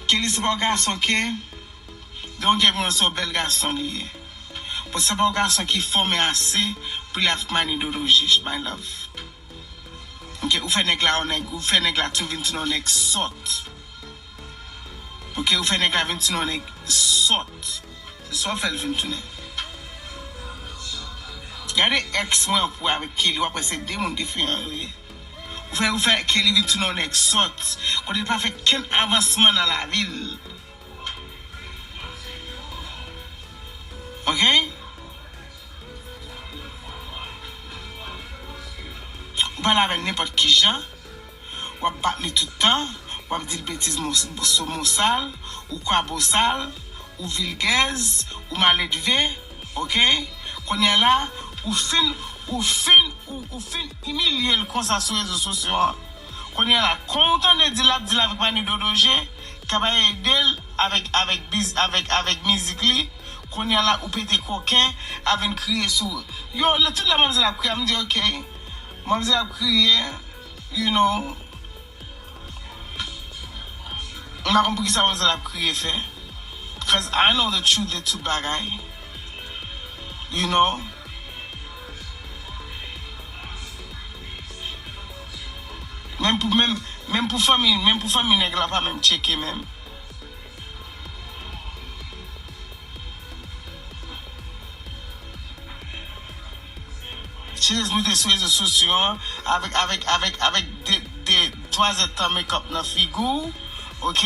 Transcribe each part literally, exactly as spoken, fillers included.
Kelly se pa yon gason ke, donk, gen moun se yon bèl gason li ye. Bon, se pa yon gason ki fòme ase pou li avèk Mannie Dodo J, my love. Ok, ou fè nèg la yon nèg, ou fè nèg la tou vin tounen yon nèg sòt. Ok, ou fè nèg la vin tounen yon nèg sòt. Se sa w fè l vin tounen. Gade ex mwen pou avèk Kelly, w ap wè se de moun diferan yo ye. Ou fè, ou fè Kelly vin tounen yon nèg sòt. Kote l pa fè kenn avansman nan lavi l. Ok? Ou pale avè l nenpòt ki jan, w ap bat li tout tan, w ap di l betiz, mo, mo sal, ou kwabosal, ou vilgèz, ou maledve, ok? Kounye a la, ou fin, ou fin, ou, ou fin imilye l konsa sou rezo sosyo an. Kounye a la, kon ou tande di l ap di l avèk Mannie Dodo J, k ap ede l avèk, avèk biz, avèk, avèk mizik li, kounye a la, ou pete koken, ap vin kriye sou. Yo, lè tout lè manmzèl ap kriye, m di, ok. Manmzèl ap kriye, you know. M pa konn poukisa manmzèl ap kriye fè. 'Cause I know the truth de tout bagay. You know? Menm pou, menm, menm pou fanmi, menm pou fanmi nèg la pa menm tcheke menm. She just moute sou rezo sosyo an avèk, avèk, avèk, avèk de, de, twa zèdtan makeup nan figi w, ok?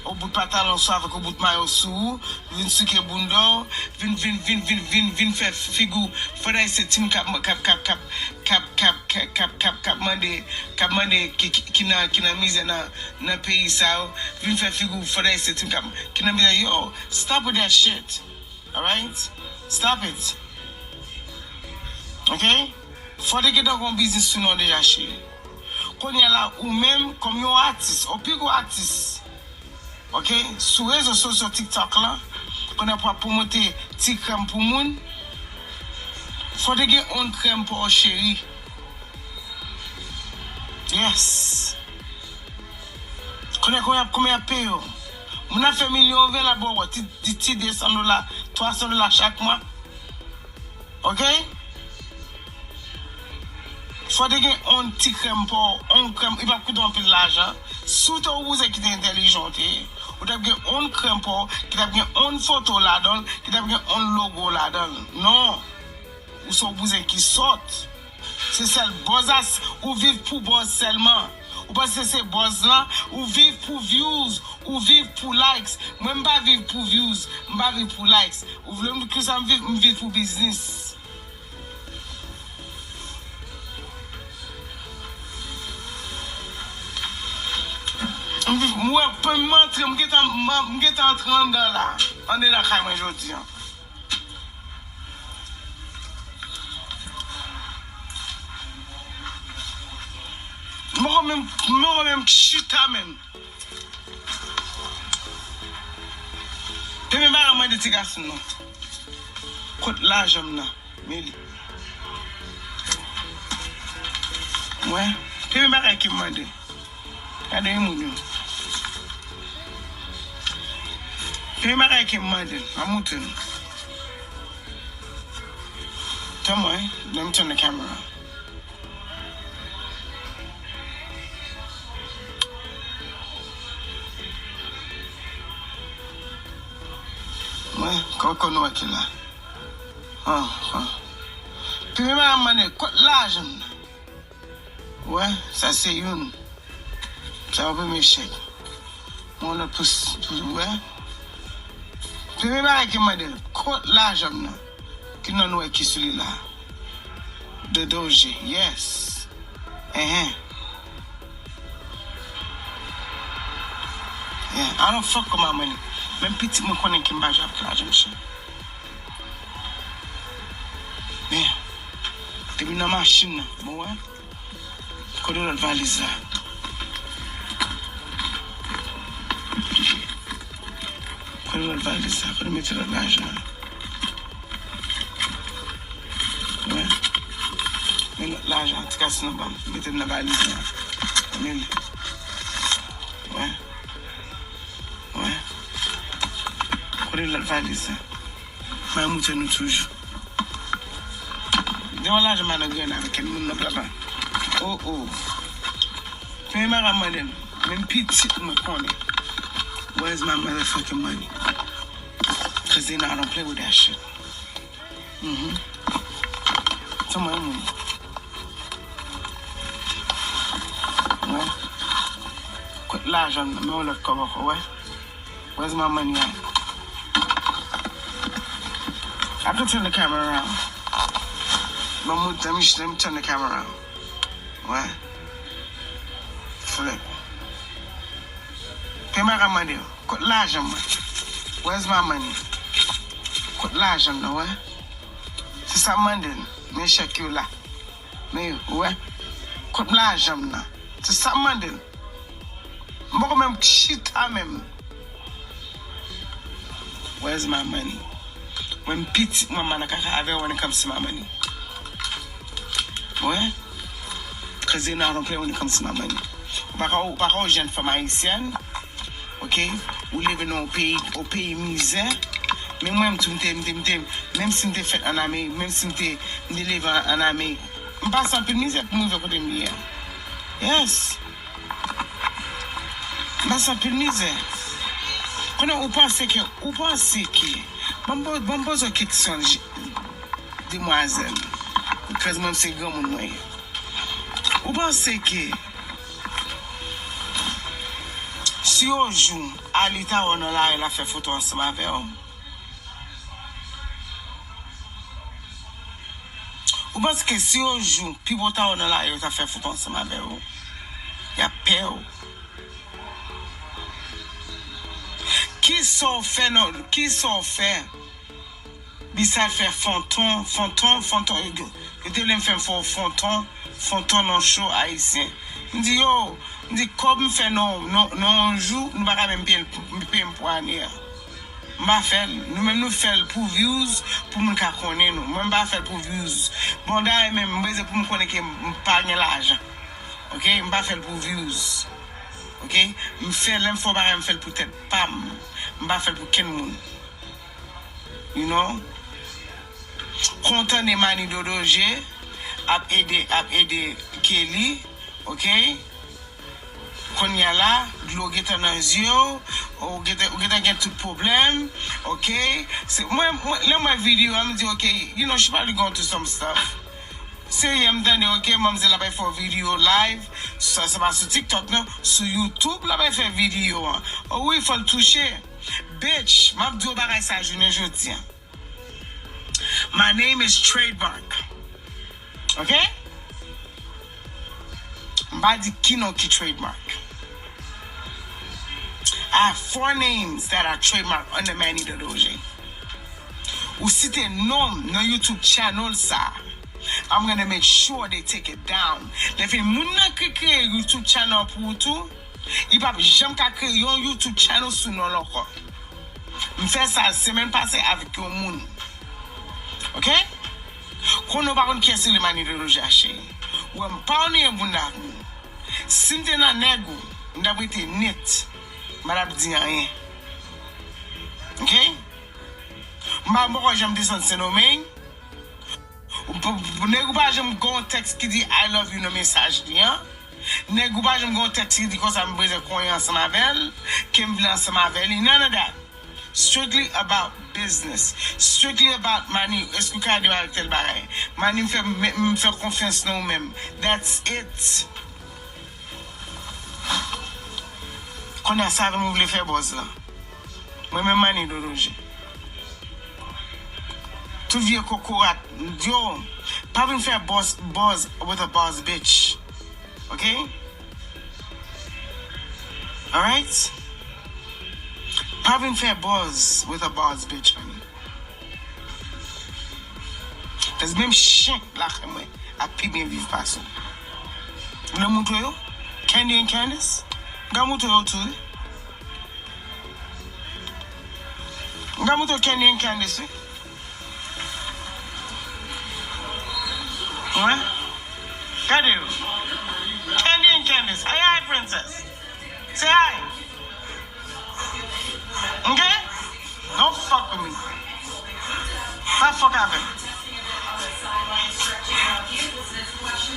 Yon bout pantalon sou avèk yon bout mayo sou ou, vin souke bounda w, vin, vin, vin, vin, vin, vin fè figi w. Fò dayise timoun k ap, k ap, k ap, k ap, k ap, k ap, k ap, k ap, k ap, k ap mande, k ap mande ki, ki, ki nan, ki nan mizè nan, nan peyi sa yo, vin fè figi w. Fò dayise timoun k ap, ki nan mizè, yo, stop with that shit. Alright? Stop it. Ok? Fò te gentan gon biznis sou non deja, cheri. Kounye a la, ou menm, kòm yon atis, yon pi gwo atis, ok, sou rezo sosyo TikTok lan, kounye a pou ap pwomote ti krèm pou moun, fò te gen yon krèm pou w, cheri. Yes. Kounye a, kounye a, konbyen y ap peye w? Moun ap fè milyon ven la, bon, ti, ti, ti de san dola, twa san dola chak mwa. Ok? Fò te gen yon ti krèm pa w, yon krèm, li p ap koute w anpil lajan. Si w te yon bouzen ki te entèlijan w te ye, ou t ap gen yon krèm pa w, ki t ap gen yon foto ladan l, ki t ap gen yon logo ladan l. Non. Ou se yon bouzen ki sòt. Se sèl buzz a, ou viv pou buzz sèlman. Ou panse se buzz lan, ou viv pou views, ou viv pou likes. Mwen, m pa viv pou views, m pa viv pou likes. Ou vle m di kisa m viv? M viv pou biznis. M viv, m wè, m antre, m gentan, m, m gentan antre anndan la, andedan kay mwen jodi a. M poko menm, m poko menm chita menm. Premye bagay m mande ti gason nan. Kot lajan m nan? Men li. Wè. Premye bagay ke m mande. Gade yon moun yo. Premye bagay ke m mande l, m ap montre nou. Tann mwen, let me turn the camera. Mwen, kòkò nou wè ki la. Ah, ah. Premye bagay m mande, kot lajan m nan? Wè, sa se youn. Sa yon premye chèk. Yon lòt pou, pou, wè. Premye bagay ke m mande l, kot lajan m nan? Ki non nou wè ki sou li la? Dodo J, yes. Enhen. Yeah, I don't fuck with my money. Menm pitit mwen konnen ke m pa jwe avèk lajan misye. Men, depi nan machin nan, bon, wè. Kote lòt valiz la? Kote lòt valiz la? Kote mete lòt lajan an? Wè. Men lòt lajan an, ti kase nan banm. Mete l nan valiz la. Men li. Wè. Wè. Lòt valiz la. M a montre nou toujou. Gen yon lajan m pa nan grenn avèk kèk moun nan papa. Oh, oh. Premye bagay m mande l, menm pitit mwen konnen. Where's my motherfucking money? Cause they know I don't play with that shit. Mhm. Se mwen moun. Wè. Kot lajan m nan? Men yon lòt kòb ankò, wè. Where's my money at? I have to turn the camera around. Ban m, let me, let me turn the camera around. Wè. Flip. Premye bagay m mande yo, kot lajan mwen? Where's my money? Kot lajan m nan, wè? Se sa m mande l. Men chèk yo la. Men yo, ou wè? Kot lajan m nan? Se sa m mande l. M poko menm chita menm. Where's my money? Mwen m pitit mwen, m pa nan kaka avè w when it comes to my money. Ou wè? Cause they know I don't play when it comes to my money. Ou pa ka, ou pa ka yon jèn fanm ayisyèn. Ok? Ou leve nan yon peyi, yon peyi mizè. Men mwen, m tou, m te, m te, m te, menm si m te fèt an Amerik, menm si m te, m te leve an, an Amerik, m pase anpil mizè pou m rive kote m ye a. Yes. M pase anpil mizè. Konnen ou panse ke, ou panse ke, ban m po-, ban m poze w kesyon, j-, demwazèl. Cause mwen, se granmoun mwen ye. Ou panse ke si yon jou Ali ta wè w nan lari, l ap fè foto ansanm avè w? Ou panse ke si yon jou Pipo ta wè w nan lari, yo ta fè foto ansanm avè w? Y ap pè w. Kisa w fè nan, kisa w fè? Bisay fè fonton, fonton, fonton. Yo, yo te vle m fè m fè w fonton, fonton nan cho ayisyen. M di yo, m di kòb m fè nan, nan, nan yon jou, nou pa ka menm peye l, peye m pou ane a. M pa fè l. Nou menm nou fè l pou views, pou moun ka konnen nou. Mwen m pa fè l pou views. Bon, dayè menm, m bezwen pou m konnen ke m pa gen lajan. Ok? M pa fè l pou views. Ok? M fè, lè m fè yon bagay, m fè l pou tèt pa m. M pa fè l pou kenn moun. You know? Kontan de Manny Dodo G ap ede, ap ede Kelly, ok? Kounye a la, dlo gentan nan zye w, ou gentan, ou gentan gen tout pwoblèm, ok? Se, mwen, mwen, lè mwen videyo a, m di, ok, you know, she probably going through some stuff. Serye, m tande, ok, manmzèl la bay fè yon videyo live, sa, se pa sou TikTok, non, sou YouTube, la bay fè videyo an. O wi, fò l touche. Bitch, m ap di w bagay sa jounen jodi a. My name is Trademark. Ok? M pa di ki non ki Trademark. I have four names that are trademarked under Manny Dodoje. Ou site non m nan YouTube channel sa, I'm gonna make sure they take it down. Lè fini, moun nan ki kreye YouTube channel pou ou tou, li p ap janm ka kreye yon YouTube channel sou non l ankò. M fè sa semèn pase avèk yon moun. Ok? Konnen w pa konn kiyès li Manny Dodoje a, cheri. Ou wè m pa anniye bounda ak moun. Si m te nan nèg ou, m t ap rete nèt. M pa t ap di anyen. Ok? M pa, m poko janm desann Sendomeng. Pou, pou nèg ou pa janm gen yon tèks ki di I love you nan mesaj li an. Nèg ou pa janm gen yon tèks ki di konsa m bezwen konyen ansanm avè l, ke m vle ansanm avè li. None of that. Strictly about business. Strictly about Manny, èske w ka ede m avèk tèl bagay? Manny, m fè, m, m fè konfyans nan ou menm. That's it. Kounye a, se avè m ou vle fè buzz la. Mwen menm Manny Dodoje. Tout vye kokorat, yo, pa vin fè buzz, buzz with a boss bitch. Ok? Alright? Pa vin fè buzz with a boss bitch, honey. Cause menm chen lakay mwen ap pi byen viv pase w. Ou vle moutre yo? Candy and Candace? M ka moutre yo tou, wi. M ka moutre yo Candy and Candace, wi. Wi. Gade yo. Candy and Candace. Ay, ay, princess. Say hi. Ok? Don't fuck Pa fòk avè m.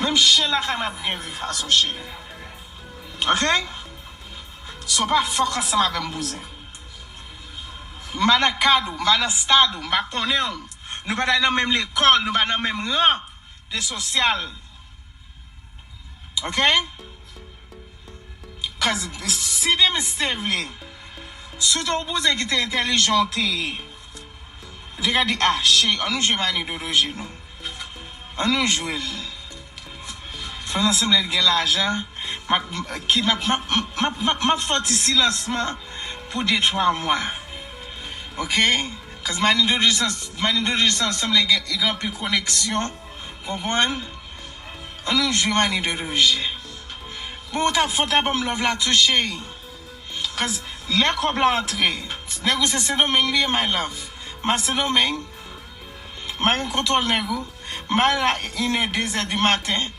Menm chen lakay m ap gen vi fason cheri. Ok? So pa fòk ansanm avè m bouzen. M pa nan kad ou, m pa nan stad ou, m pa konnen w. Nou pa t al nan menm lekòl, nou pa nan menm ran de sosyal. Ok? Cause si Demis te vle, si w te yon bouzen ki te entèlijan w te ye, li te ka di, ah, cheri, ann nou jwe Mani Dodo je nou. Ann nou jwe l. Fè nan sanble l gen lajan, m ap, ki, m ap, m ap, m ap, m ap, m ap fè ti silans mwen pou de twa mwa. Ok? Cause Mani Dodo je san, Mani Dodo je san, sanble gen, li gen anpil koneksyon. Konprann? Ann nou jwe Mani Dodo je. Bon, ou t ap fè w ta ban m love la tou, cheri. Cause lè kòb la antre, nèg ou se Sendomeng li ye, my love. M a Sendomeng. M a gen kontwòl nèg ou. M a la inè, dezè di maten.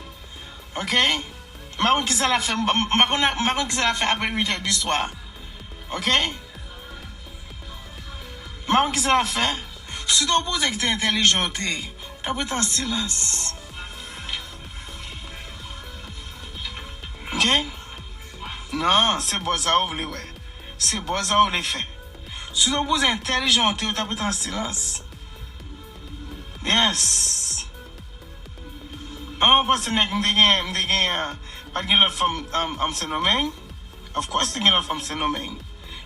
Ok? M pa konn kisa l ap fè. M pa konn, m pa konn kisa l ap fè apre uitè di swa. Ok? M pa konn kisa l ap fè. Si w te yon bouzen ki te entèlijan w te ye, ou t ap rete an silans. Ok? Non, se bòz sa ou vle wè. Se bòz sa ou vle fè. Si w te yon bouzen entèlijan w te ye, ou t ap rete an silans. Yes. An, ou panse nèg m te gen, m te gen, uh, pa t gen lòt fanm, um, um, Sendomeng? Of course, te gen lòt fanm Sendomeng.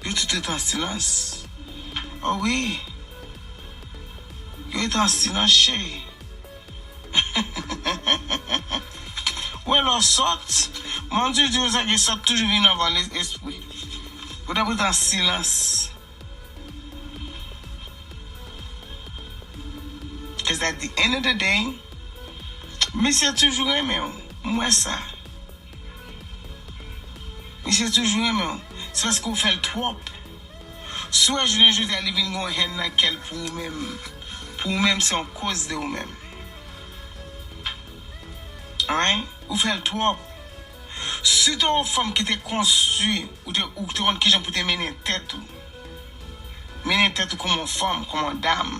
Yo tout rete an silans. Oh wi. Yo rete an silans, cheri. Ou wè lè w sòt, mwen m toujou di konsa ke sòt toujou vin anvan le-, espri. Ou t ap rete an silans. Cause at the end of the day, misye toujou renmen w. M wè sa. Misye toujou renmen w. Se paske w fè l twòp. Si w wè jounen jodi a li vin gen yon hèn nan kè l pou ou menm, pou ou menm, se yon koz de ou menm. Alright? Ou fè l twòp. Si w te yon fanm ki te konstwi, ou te, ou te konn kijan pou te mennen tèt ou. Mennen tèt ou kòm yon fanm, kòm yon dam.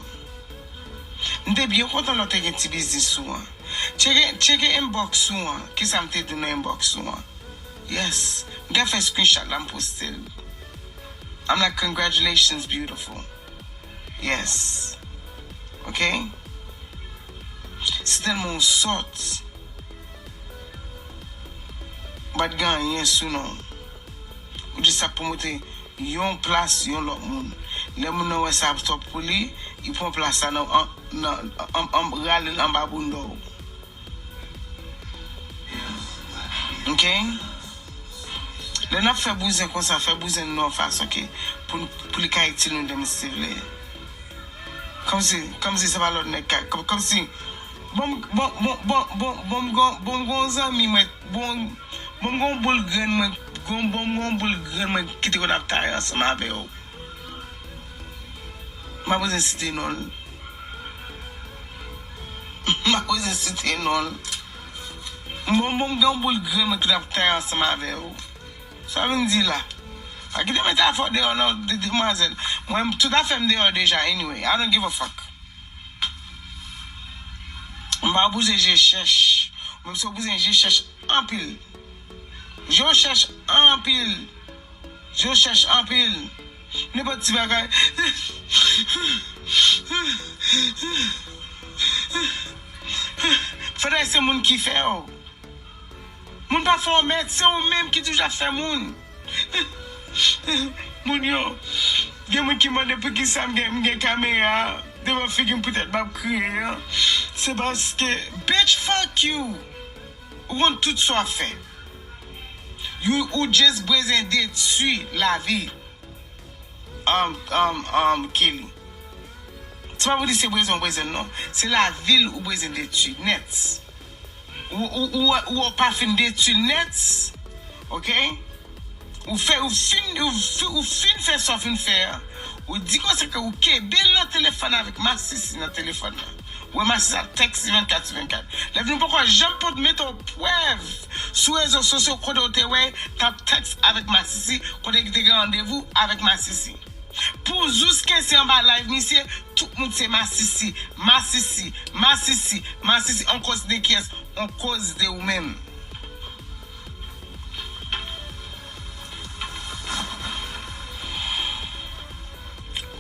M te byen kontan lè w te gen ti biznis ou an. Tcheke, tcheke inbox ou an. Kisa m te di w nan inbox ou an? Yes. M ka fè screenshot la, m poste l. I'm like, congratulations, beautiful. Yes. Ok? Se tèlman w sòt. Ou pa t gen anyen sou non w. Ou jis ap pwomote yon plas yon lòt moun. Lè moun nan wè sa ap twòp pou li, li pran plas la nan, an, nan, an, an, rale l anba bounda w. Ok? Lè n ap fè bouzen konsa, fè bouzen nou yon fason ke pou, pou li ka itil nou demen si Dye vle. Kòmsi, kòmsi se pa lòt nèg ka, kòm, kòmsi, bon, bon, bon, bon, bon, bon, bon, bon, bon, zanmi mwen, bon, bon, bon, boul grenn mwen, bon, bon, bon, boul grenn mwen ki te konn ap taye ansanm avè w. M pa bezwen site non l. M pa bezwen site non l. Bon, bon, m gen yon boul grenn mwen ki t ap taye ansanm avè w. Sa w vin di la? Pa kite metafò deyò non, de-, demwazèl. Mwen, tout afè m deyò deja, anyway. I don't give a fuck. M pa oblije je chèch. Menm si w bezwen je chèch anpil. Je w chèch anpil. Je w chèch anpil. Nenpòt ti bagay. Fèt se moun ki fè w. Moun pa fè w mèt, se ou menm ki toujou ap fè moun. Moun yo, gen moun ki mande poukisa m gen, m gen kamera devan figi m poutèt m ap kriye an. Se paske, bitch, fuck you. Ou konn tout sa w ap fè. You, ou just bezwen detwi lavi. Um, um, um, Kelly. Se pa pou di se brezon, brezon, non. Se lavi l ou bezwen detwi nèt. Ou, ou, ou, ou, ou pa fin detwi nèt. Ok? Ou fè, ou fin, ou fi-, ou fin fè sa w fin fè a. Ou di konsa ke ou kenbe l nan telefòn avèk masisi nan telefòn nan. Ou wè masisi ap tèks li vennkat sou vennkat. Lè nou poko janm pot mete yon prèv sou rezo sosyo kote w te wè t ap tèks avèk masisi, kote ki te gen randevou avèk masisi. Pou Zouske se anba live misye, tout moun se masisi, masisi, masisi, masisi. An koz de kiyès? An koz de ou menm.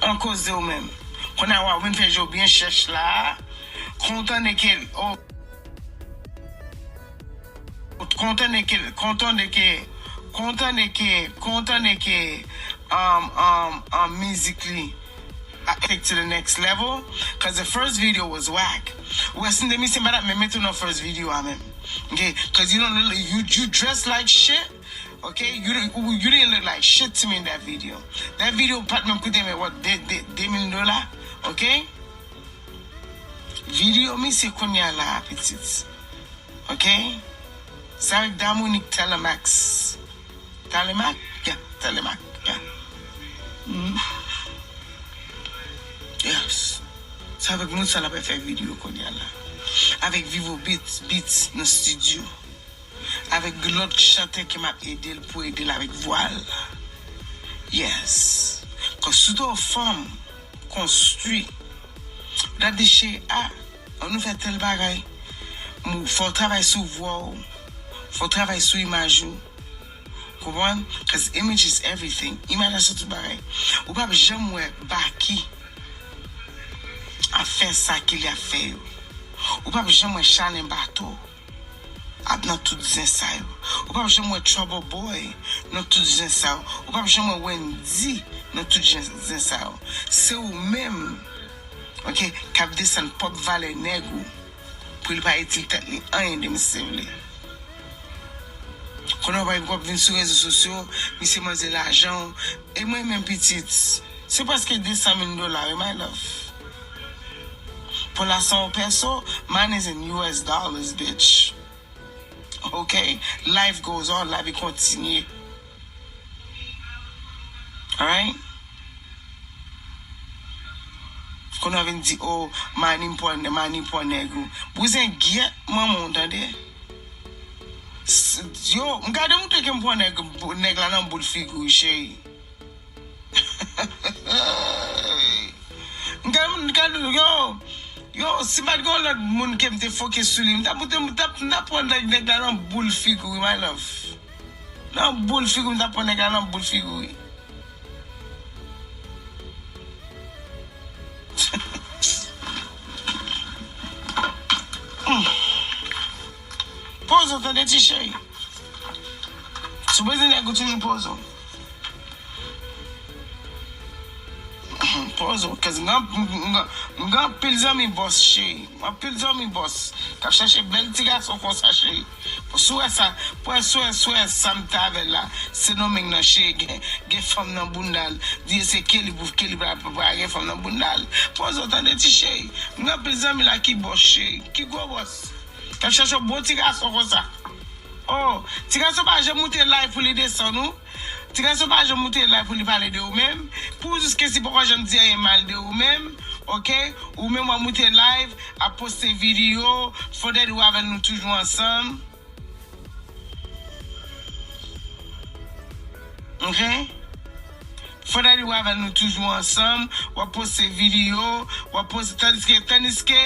An koz de ou menm. Kounye a w ap vin fè je w byen chèch la. Kontan de ke, oh. Kontan de ke, kontan de ke, kontan de ke, kontan de ke, um, um, um, mizik li, I take to the next level, 'cause the first video was whack. Ou wè si m te misye m pa t ap menm mete w nan first video a menm. Okay? 'Cause you don't look, you, you dress like shit. Okay? You, you didn't look like shit to me in that video. That video pa t menm koute men what, de, de, de mil dola. Okay? Video misye kounye a la, pitit. Ok? Se avèk Damonik Telemax. Telemax? Yeah, Telemax. Yeah. Mhm. Yes. Se avèk moun sa l ap fè videyo kounye a la. Avèk Vivo Beats, Beats nan studio. Avèk lòt chantè ke m ap ede l pou ede l avèk vwa l. Yes. Kòm si w te yon fanm konstwi, w t ap di cheri, a, ann nou fè tèl bagay. Mou, fò w travay sou vwa w. Fò w travay sou imaj ou. Konprann? 'Cause image is everything. Imaj la se tout bagay. Ou p ap janm wè Baky ap fè sa ke li ap fè yo. Ou p ap janm wè Chalè Bato ap nan tout zen sa yo. Ou p ap janm wè Trouble Boy nan tout zen sa yo. Ou p ap janm wè Wendy nan tout zen, zen sa yo. Se ou menm, ok, k ap desann pwòp valè nèg ou pou li pa itil tèt li anyen demen si se vle. Kounye a w ap vin sou rezo sosyo, misye manje lajan w. E mwen menm pitit, se prèske de san mil dola wi, my love. Pou lasan w pèso, mine is in U S dollars, bitch. Ok? Life goes on, lavi kontinye. Alright? Kounye a w vin di, oh, Mani pran, Mani pran nèg ou. Bouzen gyèt manman w, tande. S-, yo, m gade moutre ke m pran nèg, nèg la nan boul figi w, cheri. M gade, m gade, yo, yo, si m pa t gen yon lòt moun ke m te fokis sou li, m t ap, m t ap, m t ap pran nèg, nèg la nan boul figi w, wi, my love. Nan boul figi w, m t ap pran nèg la nan boul figi w, wi. Poze w tande ti cheri. Si w bezwen nèg ou toujou poze w. Poze w, 'cause m gen, m gen, m gen anpil zanmi bòs cheri. Anpil zanmi bòs k ap chache bèl ti gason konsa cheri. Si w wè sa, pwen sou wè, sou wè sa m te avè l la. Sendomeng nan cheri gen, gen fanm nan bounda l. Di se Kelly pou Kelly pa, pa, pa gen fanm nan bounda l. Poze w tande ti cheri. M gen anpil zanmi la ki bòs cheri. Ki gwo bòs. K ap chache yon bon ti gason konsa. Oh, ti gason pa janm moute live pou li desann ou. Ti gason pa janm moute live pou li pale de ou menm. Pou jis ke si poko janm di anyen mal de ou menm, ok? Ou menm w ap moute live, ap poste videyo, fò dèdi w avè l nou toujou ansanm. Ok? Fò dèdi w avè l nou toujou ansanm, w ap poste videyo, w ap poste, tandiske, tandiske,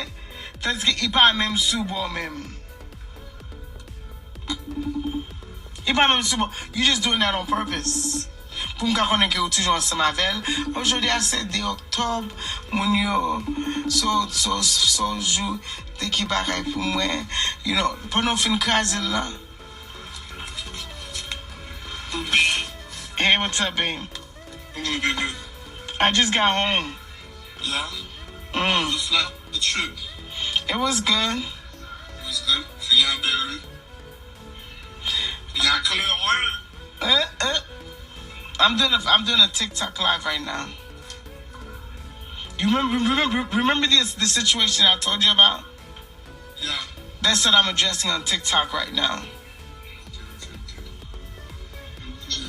tandiske li pa menm sou bò menm. Li pa menm sou bò. You just doing that on purpose. Pou m ka konnen ke ou toujou ansanm avè l. Jodi a se de oktòb, moun yo, so, so, so jou de ki bagay pou mwen. You know, pandan w fin kraze l lan. Hey, what's up, babe? Ooh, baby. I just got home. Yeah? Mm. How's the flight, the trip? It was good. It was good. Figi an bèl, wi. Figi an klè, wi. Eh, eh. I'm doing a, I'm doing a TikTok live right now. You remember, remember, remember this, the situation I told you about? Yeah. That's what I'm addressing on TikTok right now. Ok, ok, ok.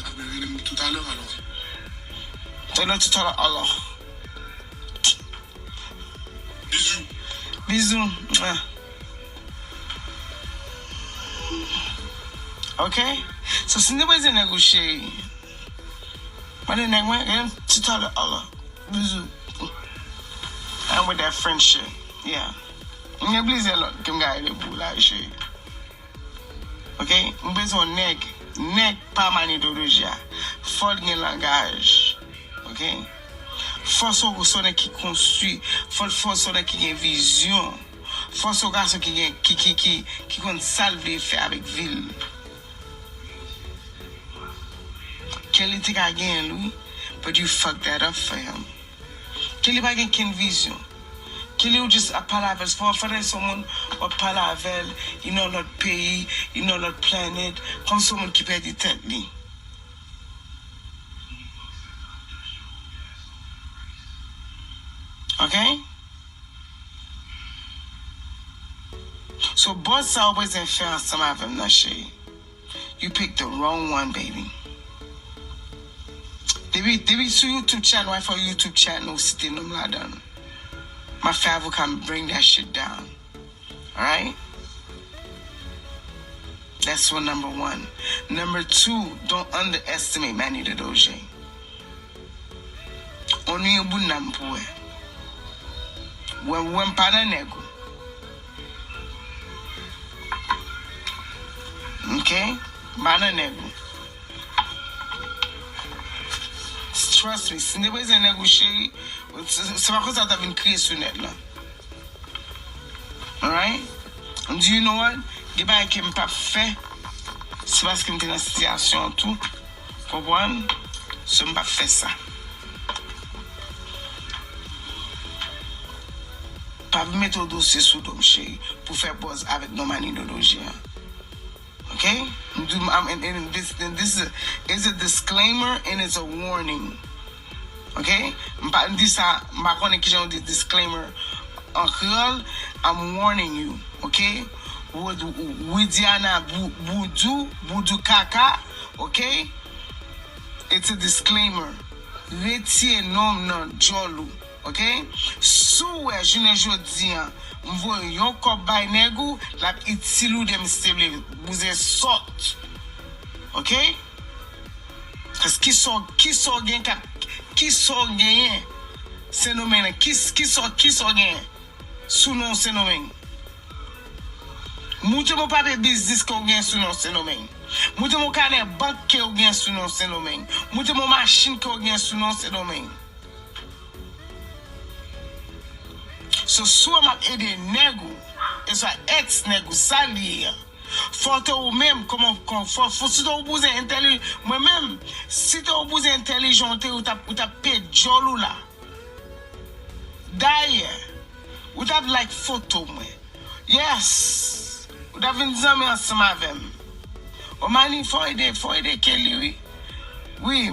Apre, rele m toutalè alò. Rele toutalè alò. Bizou. Bizou. Ah. Ok? So, si nou bezwen nèg ou cheri, Mande nèg mwen, gen ti talè, Allah. Bizou. I'm with that friendship. Yeah. M gen plizyè lòt ke m ka rele pou la, cheri. Ok? M bezwen yon nèg. Nèg pa manidoloji a. Fò l gen langaj. Ok? Fò l se yon nèg ki konstwi. Fò l se yon nèg ki gen vizyon. Fò l se yon gason ki gen, ki, ki, ki, ki konn sa l vle fè avèk vi l. Kelly te ka genyen l, wi, but you fucked that up for him. Kelly pa gen kenn vizyon. Kelly ou just ap pale avè l. Se pa w ap fè se yon moun w ap pale avè l, li nan lòt peyi, li nan lòt planet, kòm se yon moun ki pèdi tèt li. Ok? So, bòz sa ou bezwen fè ansanm avè m nan, cheri. You picked the wrong one, baby. Depi, depi sou YouTube channel, w fè YouTube channel, ou site non m ladan l. M ap fè avoka m bring that shit down. Alright? That's one, number one. Number two, don't underestimate Manny the Doge. Only yon bout nanm pou wè. Wè, wè m pa nan nèg ou. Ok? M pa nan nèg ou. Trust me, si m te bezwen nèg ou, cheri, se, se pa konsa w ta vin kriye sou nèt lan. Alright? M di, you know what? Gen bagay ke m p ap fè. Se paske m te nan sitiyasyon an tou. Konprann? So, m p ap fè sa. Pa vin mete yon dosye sou do m, cheri, pou fè buzz avèk non Manny Dodoji an. Ok? M di, m, I'm, and, and this, and this is a, is a disclaimer and it's a warning. Ok? M pa, m di sa, m pa konnen kijan yo di disclaimer an kreyòl. I'm warning you, ok? Wid-, Widiana Bou-, Boudou, Boudou Kaka, ok? It's a disclaimer. Retire non m nan djòl ou, ok? Si w wè jounen jodi an, m voye yon kòb bay nèg ou, l ap itil ou demen si te vle. Bouzen sòt. Ok? Paske kisa w, kisa w gen k ap, kisa w genyen Sendomeng nan? Kis-, kisa w, kisa w genyen sou non Sendomeng? Montre m yon papye biznis ke w genyen sou non Sendomeng. Montre m yon kanè bank ke w genyen sou non Sendomeng. Montre m yon machin ke w genyen sou non Sendomeng. So, si w wè m ap ede nèg ou, e swa èks nèg ou, sa l ye a, fò w te ou menm, kòman, kòman, fò, fò, si te ou bouzen entèli-, mwen menm, si te ou bouzen entèlijan, ou te, ou t ap, ou t ap peye djòl ou la. Dayè, ou t ap like foto mwen. Yes! Ou t ap vin zanmi ansanm avè m. O Mani, fò ede, fò ede Kelly, wi. Wi,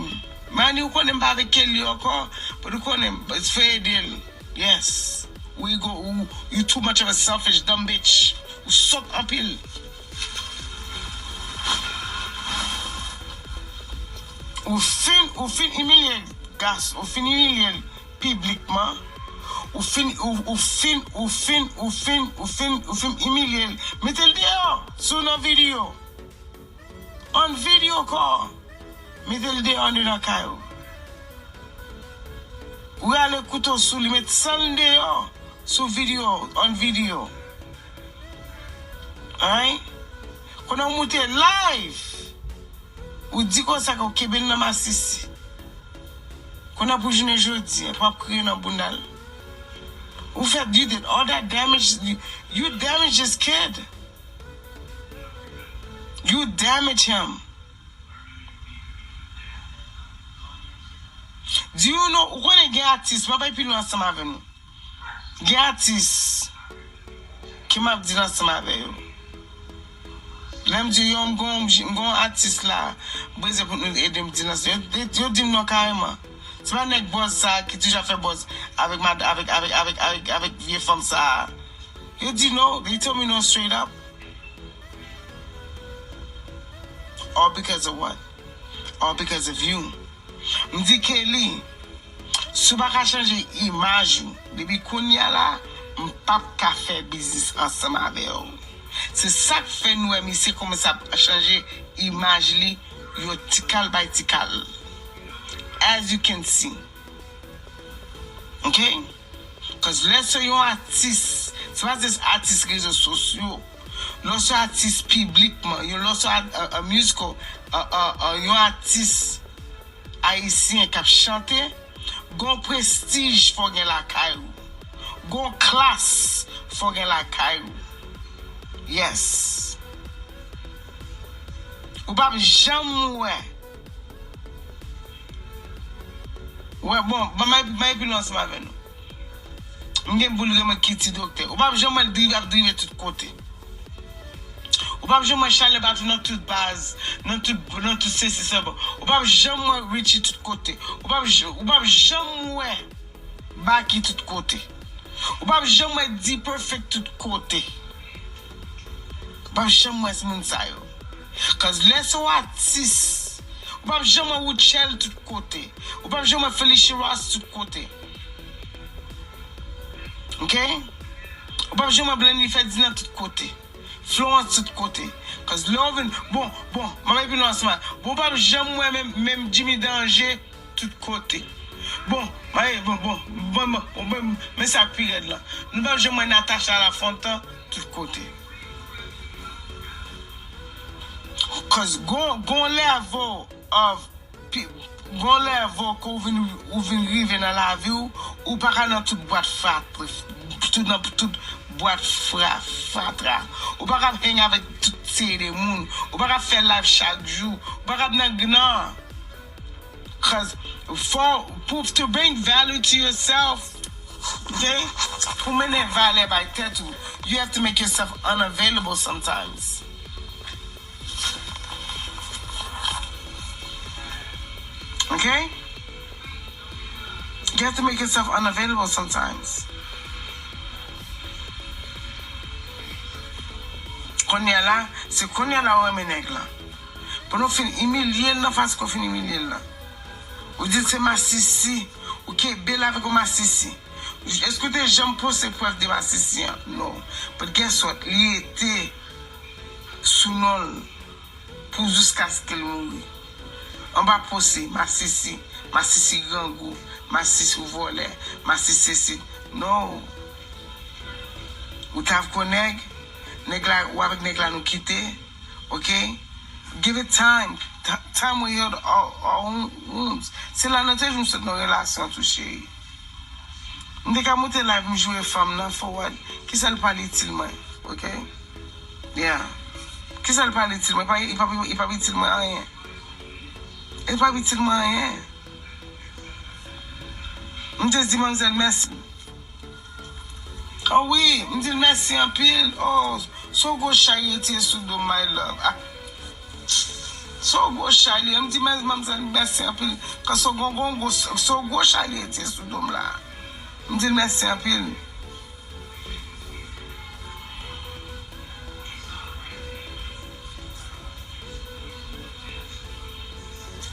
Mani, ou konnen m pa avèk Kelly ankò, but ou konnen, fò ede l. Yes. We go, ou, you too much of a selfish dumb bitch. Ou sòt anpil. Ou fin, ou fin imilye l, gas, ou fin imilye l piblikman. Ou fin, ou, ou fin, ou fin, ou fin, ou fin, ou fin imilye l. Mete l deyò, si w nan videyo. On videyo kò. Mete l deyò anndedan kay ou. Ou rale kouto sou li, met san l deyò sou videyo, on videyo. Alright? Kounye a ou moute live. Ou di konsa ke w kenbe l nan masisi. Kounye a pou jounen jodi a, pou ap kriye nan bounda l. Ou fè, you did all that damage, you, you damage this kid. You damage him. Do you know, ou konnen gen atis, m ap bay pi lwen ansanm avè nou. Gen atis ke m ap deal ansanm avè yo. Lè m di yo, m gon, m gon atis la, m bezwen pou nou ede m deal ansanm. Yo, yo, yo di m non kareman. Se pa nèg buzz sa a ki toujou ap fè buzz avèk mad-, avèk, avèk, avèk, avèk, avèk vye fanm sa a. Yo di no, they tell me no straight up. All because of what? All because of you. M di Kelly, si w pa ka chanje imaj ou, depi kounye a la, m p ap ka fè biznis ansanm avè w. Se sa k fè nou wè misye kòmanse ap chanje imaj li, yo tikal bay tikal. As you can see. Ok? Cause lè se yon atis, se pa just atis rezo sosyo. Lè se atis piblikman, yon lè se a, a, a musical, a, a, a, yon atis ayisyen k ap chante, gon prestij fò gen lakay ou. Gon klas fò gen lakay ou. Yes. Ou p ap janm wè. Wè, bon, ban m, m pi lwen ansanm avè nou. M gen boul renmen ki ti doktè. Ou p ap janm wè l drive, ap drive tout kote. Ou p ap janm wè Chalè Bato nan tout baz, nan tout, nan tout sesi sa. Ou p ap janm wè Richie tout kote. Ou p ap j-, ou p ap janm wè Baky tout kote. Ou p ap janm wè D-Perfect tout kote. Ou p ap janm wè moun sa yo. Cause lè se w atis, ou p ap janm wè Rutshelle tout kote. Ou p ap janm wè Felicia Ross tout kote. Ok? Ou p ap janm wè Blandy Ferdinand tout kote. Florence tout kote. Cause lè w vin, bon, bon, m ap epi nou ansanm. Bon, w p ap janm wè menm, menm Jimmy Danger tout kote. Bon, maye, bon, bon, bon, bon, bon, bon, men sa k pi rèd la. Nou p ap janm wè Natacha Lafontant tout kote. Cause gon, gon level of pi-, gon level ke w vin, ou vin rive nan lavi w, ou pa ka nan tout bwat fatra, tout, nan tout bwat fra-, fatra. Ou pa ka hang avèk tout seri de moun. Ou pa ka fè live chak jou. Ou pa ka nan, nan. Cause for, pou, to bring value to yourself, ok? Pou mennen valè bay tèt ou, you have to make yourself unavailable sometimes. Ok? You have to make yourself unavailable sometimes. Kounye a la, se kounye a la ou renmen nèg lan. Pandan w fin imilye l nan fason ke w fin imilye l lan. Ou di l se masisi, ou kenbe l avèk yon masisi. Èske w te janm poste prèv de masisi an? No. But guess what? Li rete sou non l pou jiskaske l mouri. Anba pose, masisi, masisi grangou, masisi ou vòlè, masisi sesi. No. Ou t avèk yon nèg, nèg la, ou avèk nèg la nou kite, ok? Give it time. Ti-, time will heal all, all wounds. Se la nou te jwenn sot nan relasyon tou, cheri. M te ka moute live m joure fanm nan, for what? Kisa l pral itil mwen? Ok? Yeah. Kisa l pral itil mwen? Li p ap, li p ap itil mwen anyen. Li p ap itil mwen anyen. M te di manmzèl mèsi. Oh wi, m di l mèsi anpil. Oh, se yon gwo chay li te sou do m, my love. Ah. Se yon gwo chay li ye. M di, men, manmzèl, mèsi anpil. Paske se yon gwo, gwo, se yon gwo chay li te sou do m la. M di l mèsi anpil.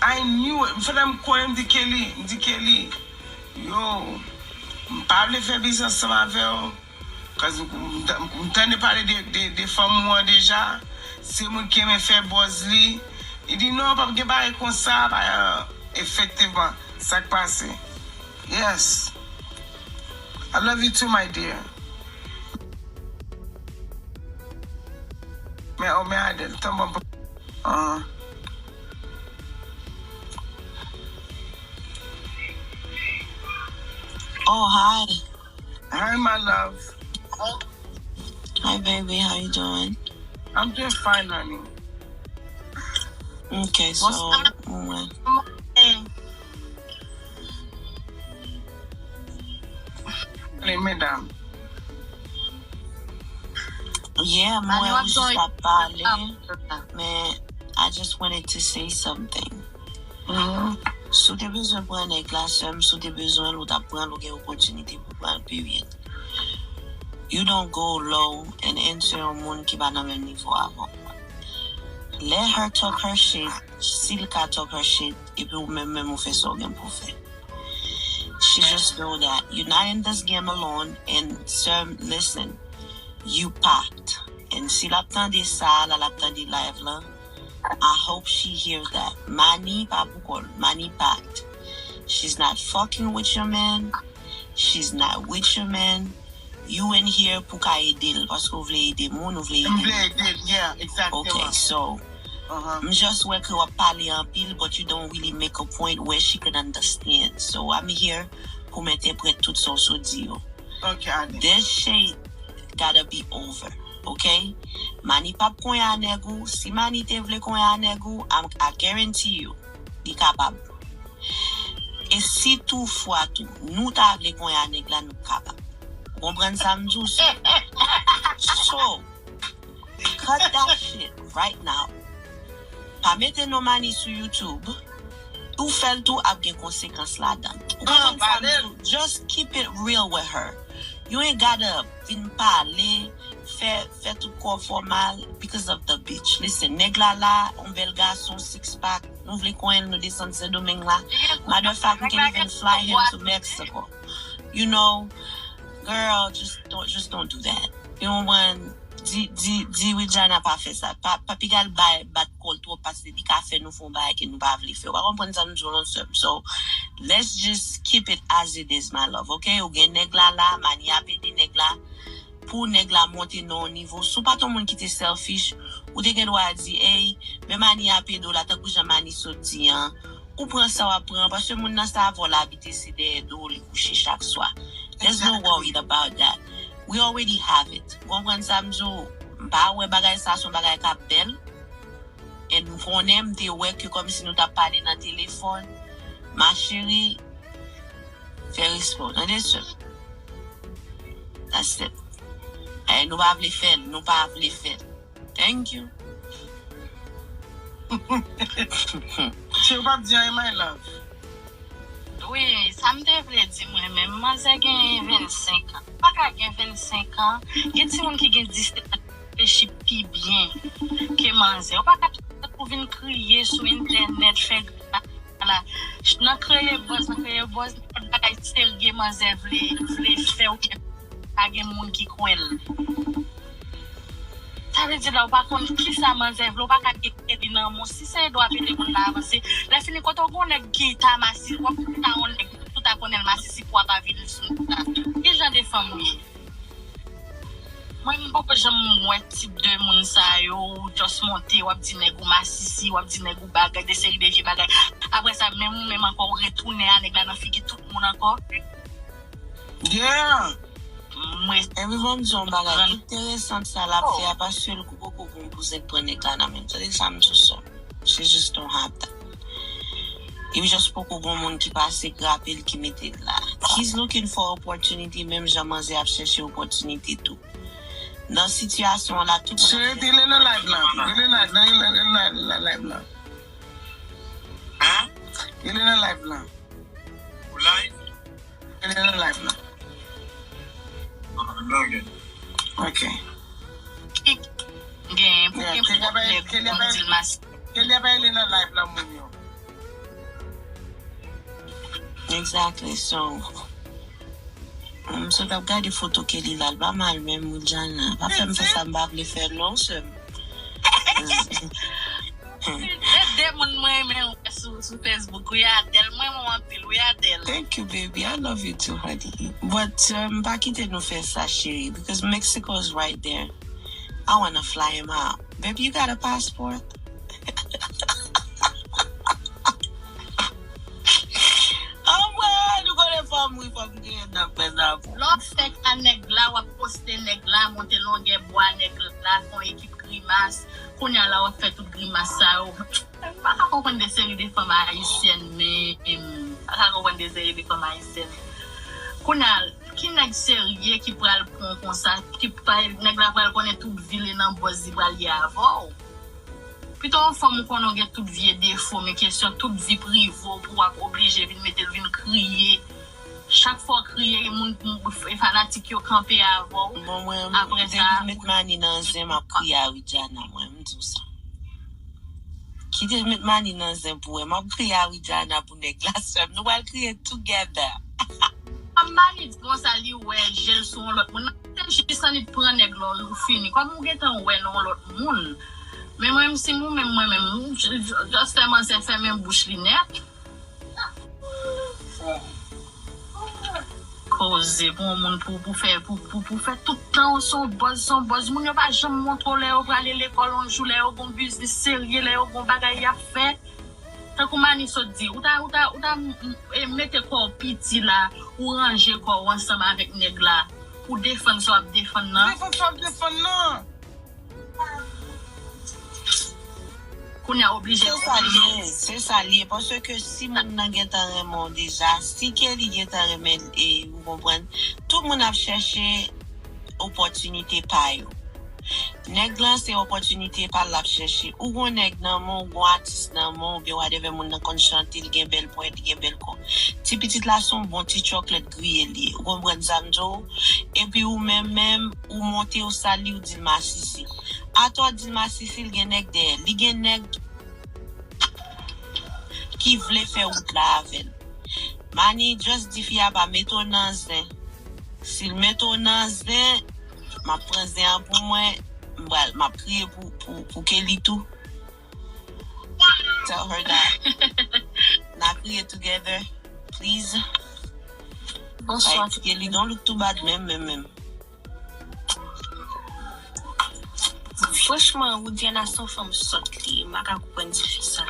I knew it. Fèt m konnen, m di Kelly, m di Kelly, yo, m pa vle fè biznis ansanm avè w. Cause m, m, m tande pale de, de, de fanm ou an deja. Se moun ki renmen fè buzz li. Li di, non, p ap gen bagay konsa, pa, efektivman, sa k pase. Yes. I love you too, my dear. Men, oh, men Adèl, tanpri. Ah. Oh, hi. Hi, my love. Hi, baby. How you doing? I'm doing fine, honey. Okay, so, mwen. Allez, medam. Yeah, mwen, ou jis ap pale, men I just wanted to say something. Si w te bezwen pran nèg la, sè m, si w te bezwen l, ou t ap pran l, ou gen opòtinite pou pran l, period. You don't go low and answer yon moun ki pa nan menm nivo avè w. Let her talk her shit, si l ka talk her shit, epi ou menm, menm ou fè sa w gen pou w fè. She just know that you're not in this game alone, and sir, listen, you packed. And si l ap tande sa, la l ap tande live lan, I hope she hear that. Mani pa pou kò l, Mani packed. She's not fucking with your man. She's not with your man. You in here pou ka ede l, paske ou vle ede moun, ou vle ede moun. Yeah, exactement. Okay, so, uh-huh. M just wè ke w ap pale anpil, but you don't really make a point where she can understand. So, I'm here pou m entèprèt tout sa w sot di yo. Okay, I This shit gotta be over, okay? Mani p ap konyen a nèg ou. Si Mani te vle konyen a nèg ou, I'm, I guarantee you, li kapab. E si tou fwa tou, nou ta vle konyen a nèg la, nou kapab. Ou konprann sa m di w? So, so, cut that shit right now. Pa mete non Mani sou YouTube. Ou fè l tou ap gen konsekans ladan. Ou konprann sa m di w? Just keep it real with her. You ain't gotta vin pale, fè, fè tout kò w fè w mal because of the bitch. Listen, nèg la la, yon bèl gason, six pack, nou vle konyen l, nou desann Sendomeng la. Motherfucker, we can even fly him to Mexico. You know, girl, just don't, just don't do that. You know, when, di, di, di Widiana pa fè sa. Pa, pa piga l bay bat kò l twòp paske li ka fè nou fè yon bagay ke nou pa vle fè. Ou pa konprann sa m di w non sè m. So, let's just keep it as it is, my love, okay? Ou gen nèg la la, Mani ap ede nèg la. Pou nèg la monte nan yon nivo. Si w pa t yon moun ki te selfish, ou te gen dwa di, ey, men Mani ap ede w la, tankou jan Mani sot di an. Ou pran sa w ap pran, paske moun nan sa avè w l abite, se dèyè do w li kouche chak swa. There's no worry about that. We already have it. Ou konprann sa m di w? M pa wè bagay sa se yon bagay k ap bèl. And m konnen, m te wè ke kòmsi nou t ap pale nan telefòn. Ma chérie, fè respè w, tande sè m? That's it. Ay, nou pa vle fè l, nou pa vle fè l. Thank you. Si w p ap di anyen, my love. Wi, sa m te vle di mwen menm, manzè gen vennsenk an. Ou pa ka gen vennsenk an, gen timoun ki gen disèt an ki reflechi pi byen ke manzè. Ou pa ka chita pou vin kriye sou entènèt, fè grimas la. Nan kreye buzz, nan kreye buzz, nenpòt bagay serye manzè vle, vle fè oubyen pa gen moun ki kwè l. Sa vle di la, ou pa konn kisa manzè vle, ou pa ka gen kè li nan men w. Si se ede w ap ede moun nan avanse, lè fini kote w gen yon nèg ki ta masi, w ap ta yon nèg, ou ta konnen l masisi pou w ap avili sou nèg la. Ki jan de fanm ou ye? Mwen, m poko janm wè tip de moun sa yo, ou just monte, w ap di nèg ou masisi, w ap di nèg ou bagay, de seri de vye bagay. Apre sa, menm ou menm ankò, ou retounen a nèg la nan figi tout moun ankò. Yeah! Epi ban m di yon bagay, enteresan sa l ap fè a, paske l poko gon bouzen k pran nèg la nan men l. Tande sa m di w sa. She just don't have that. Epi just poko gon moun ki pase grape l ki mete l la. He's looking for opportunity, menm jan manzè ap chèche opòtinite tou. Nan sitiyasyon an la, tout moun ap Chérie, rele nan live la. Rele nan, rele nan, rele nan live la. Rele nan live la. Ou live? Rele nan live la. Ah, ok. Ok. Gen pou gen pwoblèm pou moun di l masi. Kenya pa rele nan live la, moun yo. Exactly, so. M sot ap gade foto Kelly la, l pa mal menm, Widiana. Pa fè m fè sa m pa vle fè non, sè m. Se de moun mwen renmen wè sou, sou Facebook. Wi, Adèl, mwen renmen w anpil. Wi, Adèl. Thank you, baby. I love you too, honey. But, um, pa kite nou fè sa, cheri, because Mexico is right there. I wanna fly him out. Baby, you got a passport? Anmwey, nou konnen fò m ri, fò m griyen, n ap fè sa pou. Lè w ap fèk a nèg la, w ap poste nèg la, monte longè bwa nèg la, fè yon ekip grimas. Kounye a la, w ap fè tout grimas sa yo. M pa ka konprann de seri de fanm ayisyèn menm. M pa ka konprann de seri de fanm ayisyèn. Kounye a, ki nèg serye ki pral pran w konsa, ki pral, nèg la pral konnen tout vi l e nan buzz li pral ye avè w. Pito yon fanm ou konnen w gen tout vye defo, men kesyon tout vi prive w pou w ap oblije vin mete l vin kriye. Chak fwa w kriye, moun, e fanatik yo kanpe avè w. Bon, mwen, depi met mani nan zen, m ap kriye a Widiana, mwen, m di w sa. Kite met mani nan zen pou wè, m ap kriye a Widiana pou nèg la, sè m. Nou pral kriye together. Fanm mani di konsa li wè je l sou yon lòt moun. Nan te jis annik pran nèg la, ou fini. Kòm ou gentan wè nan yon lòt moun. Men mwen, si mwen menm, mwen menm, just fè manzè fèmen bouch li nèt. Koze pou yon moun pou, pou fè, pou, pou, pou fè tout tan w se yon buzz, se yon buzz. Moun yo pa janm montre w lè yo prale lekòl yon jou, lè yo gon biznis serye, lè yo gon bagay y ap fè. Tankou Mani sot di, ou ta, ou ta, ou ta m- m- e, mete kò w piti la, ou ranje kò w ansanm avèk nèg la, ou defann sa w ap defann nan. Defann sa w ap defann nan. Kounye a oblije. Se sa l ye, se sa l ye. Paske si moun nan gentan renmen w deja, si Kelly gentan renmen l, e, ou konprann, tout moun ap chèche opòtinite pa yo. Nèg lan se opòtinite pa l l ap chèche. Ou gon nèg nan men w, ou gon atis nan men w, oubyen whatever, moun nan konn chante, li gen bèl pwèt, li gen bèl kò. Ti pitit la se yon bon ti chòklèt griye li ye. Ou konprann sa m di w? Epi ou menm menm, ou monte, ou sal li, ou di l masisi. Atò w di l masisi, l gen nèg dèyè l. Li gen nèg ki vle fè wout la avè l. Mani, just di fi a pa mete w nan zen. Si l mete w nan zen, m ap pran zen an pou mwen, m pral, m ap kriye pou, pou, pou Kelly tou. Tell her that. N a kriye together, please. Bonswa. Like, Kelly, don't look too bad, menm, menm, menm. Franchman, Widiana se yon fanm sòt li ye. M pa ka konprann ti fi sa.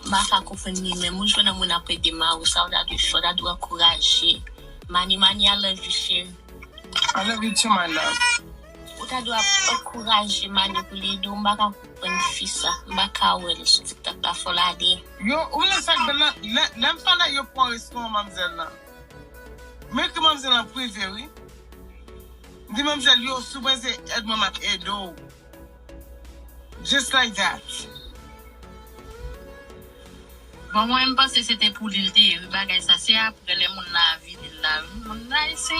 M pa ka konprann li menm. Ou jwenn yon moun ap ede mari w, sa w ta dwe fè, w ta dwe ankouraje. Mani, Mani, I love you, cheri. I love you too, my love. Ou ta dwe ap ankouraje Mani pou li ede w. M pa ka konprann fi sa. M pa ka wè l sou TikTok la, fò l ale. Yo, ou konnen sa k bèl la? Lè, lè m pale yo pran restoran manmzèl lan. M ekri manmzèl an prive, wi. M di manmzèl, yo, si w bezwen èd mwen, m ap ede w. Just like that. Bon, mwen, m panse se te pou li l te ye, wi, bagay sa. Se apre lè moun nan avili l la, wi. Moun nan, se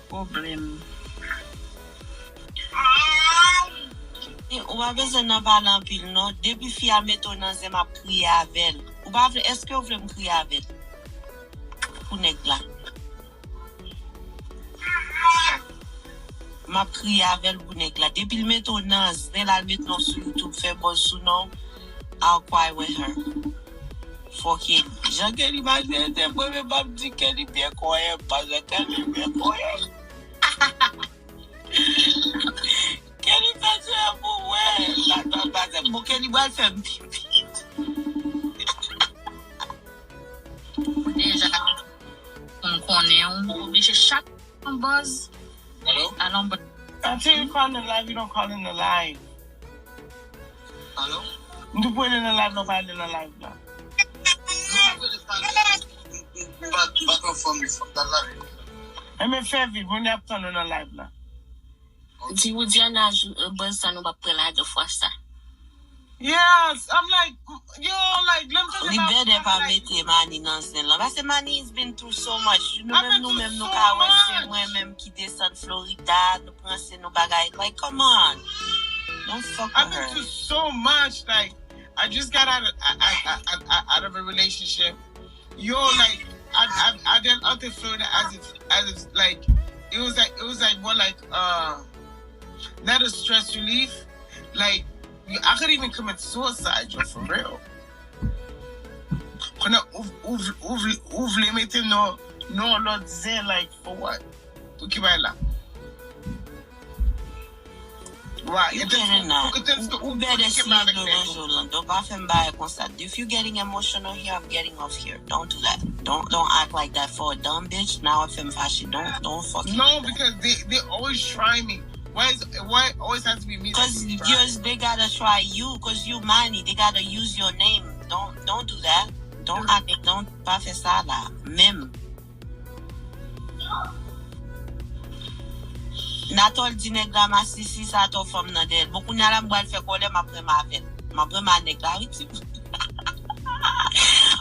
pwoblèm. Ou pa bezwen nan pale anpil, non. Depi fi a mete w nan zen, m ap kriye avè l. Ou pa vle, èske w vle m kriye avè l? Pou nèg la. M ap kriye avè l pou nèg la. Depi l mete w nan zen la, l mete non sou YouTube, fè buzz sou non, I'll cry with her. Fò Kelly. Jan Kelly mache, se mwen menm m ap di Kelly byen konyen, paske Kelly byen konyen. Kelly fè sou pou mwen. Ladan pase bon, Kelly pral fè m pipi. Deja, moun konnen ou oblije chak yon buzz. Hello? Alon buzz. Until you call the live, you don't call in the live. Hello? M tou pwele nan live la, ou pa ale nan live la. Non, m ap rele sa, m pa, m pa t anfòm, m fòk nan live. Enben fè vit, moun ap tann ou nan live la. Di Widiana, jou, euh, buzz sa nou p ap pran la de fwa sa. Yes, I'm like, yo, like, lè m tande li bèdè pa mete Mani nan zen lan. Paske Mani is been through so much. Nou menm, nou menm, nou ka wè se mwen menm ki desann Florida, nou pran se nou bagay. Like, come on. Don't fuck with her. I've been through so much. Like, I just got out of, I, I, I, I, out of a relationship. Yo, like, I, I, I done out in Florida as if, as if, like, it was like, it was like more like, uh, not a stress relief. Like, you, I could even commit suicide, yo, for real. Konnen ou, ou, ou, ou vle mete non, non lòt zen, like, for what? Pou ki bay la? Why? You better not. Ou, ou better si yo nan jòl lan. Don't pa fè m bagay konsa. If you getting emotional here, I'm getting off here. Don't do that. Don't, don't act like that for a dumb bitch. Now w ap fè m fache. Don't, don't fucking do that. No, because they, they always try me. Why is, why it always has to be me that's being tried? Cause they gotta try you, cause you Mani. They gotta use your name. Don't, don't do that. Don't act, don't, pa fè sa la. Menm. Natòl di nèg la masisi sa atò fanm nan dèyè l. Bon, kounye a la, m pral fè kòlè, m ap renmen avè l. M ap renmen a nèg la, wi, ti.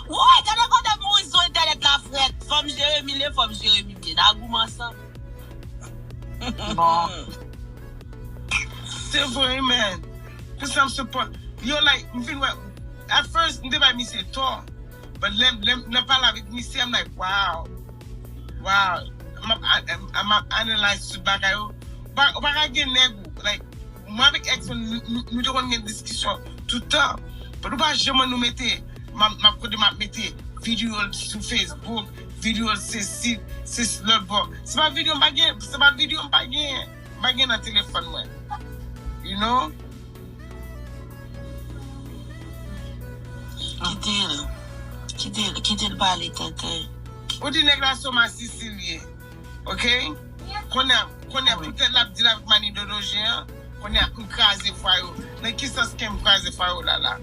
Woy, gade kote m mouri sou entènèt la, frèt. Fò m jere Mile, fò m jere Mile. N a goumen ansanm. Bon. Se vre, man. Pou sa m support. Yo, like, m fin wè, at first, m te bay misye tò. But lè, lè, lè m pale avèk misye, I'm like, wow. Wow. M ap, m ap analyze tout bagay yo. Ou pa, ou pa ka gen nèg ou, like, mwen avèk ex mwen, nou, nou, nou te konn gen diskisyon tout tan. But ou pa janm wè nou mete, m ap, m ap kote m ap mete videyo l sou Facebook, videyo l sesi, sesi lòt bò. Se pa videyo m pa gen, se pa videyo m pa gen, m pa gen nan telefòn mwen. You know? Kite l. Kite l, kite l pale, tenten. Ou di nèg la se yon masisi li ye. Ok? Kounye a, kounye a, poutèt l ap deal avèk mani dodojen an, kounye a, m kraze fwa yo. Nan ki sans ke m kraze fwa yo la la?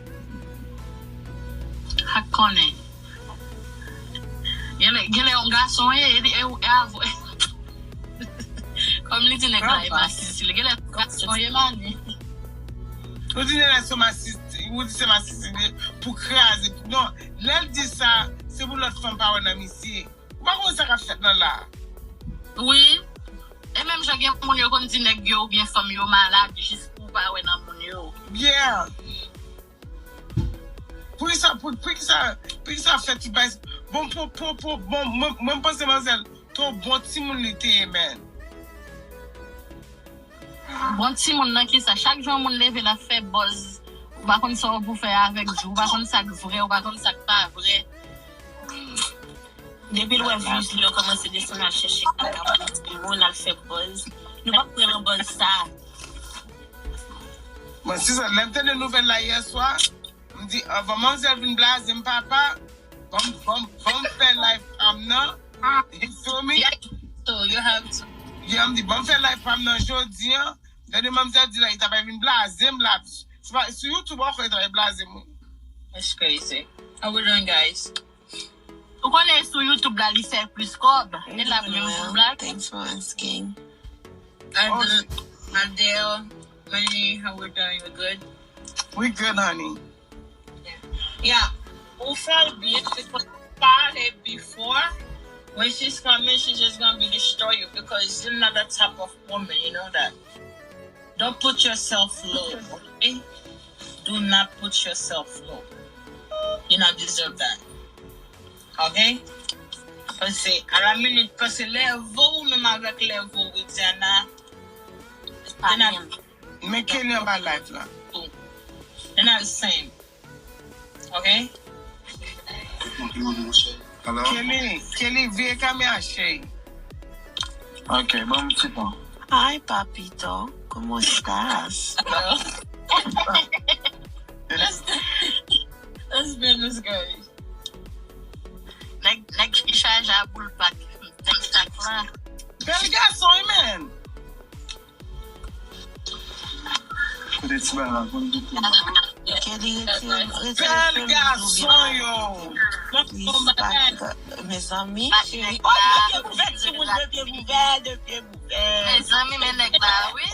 Ak konnen. Genlè, genlè yon gason ye, e, e, e avwe. Kòm li di nèg la e masisi, li genlè yon gason ye mani. Ou di nèg la se masisi, ou di se masisi li ye pou kraze. Non, lè l di sa, se pou lòt fanm pa wè nan misye. Ou pa konn sa k ap fèt nan la. Wi. E menm jan gen moun yo konn di nèg yo oubyen fanm yo malad jis pou w pa wè nan moun yo. Yeah. Poukisa, pou, poukisa, poukisa fè tout bagay? Bon, po, po, po, bon, mwen, mwen panse manzèl, te yon bon timoun li te ye, man. Bon timoun nan kisa? Chak jou yon moun leve l ap fè buzz. Ou pa konn sa w pou fè avèk jou. Ou pa konn sa k vrè, ou pa konn sa k pa vrè. Depi l wè views li yo kòmanse desann, al chèche kaka pou timoun, al fè buzz. Nou p ap pran nan buzz sa. Mwen, se sa, lè m tande nouvèl la yè swa, m di, anvan manzèl vin blaze m papa, ban m, ban m, ban m fè live pa m nan. You feel me? Yeah, so you have to. Yeah, m di, ban m fè live pa m nan jodi an. Tande manzèl di la, li ta pral vin blaze m la. Se pa, sou YouTube ankò, li ta pral blaze m, wi. That's crazy. How we doing, guys? Ou konnen sou YouTube la, li fè plis kòb. E la pou menm pou black. Thanks for asking. Adele, Adele, Mani, how we doing? We good? We good, honey. Yeah. Ou fè l byen, because pale before, when she's coming, she's just gonna be destroy you because you're not that type of woman, you know that. Don't put yourself low, okay? Do not put yourself low. You not deserve that. Okay? Paske, a la minit, paske level ou menm avèk level Widiana, Pa menm. Men Kelly anba live la. They're not the same. Okay? Hello? Kelly, Kelly, vire kamera, cheri. Ok, ban m ti tan. Hi, papito. ¿Cómo estás? Well, that's, that's business, guys. Nèg, nèg ki chaje a boul pak. Nèg tak la. Bèl gason, wi, man. Kote ti bay la, konn di tou. Kelly, retire, retire Bèl chemise gason, ou byen. Yo. Please, back up. Mezanmi, cheri. Oh, de pye ouvè, timoun, de pye ouvè, de pye ouvè. Mezanmi, men nèg la, wi.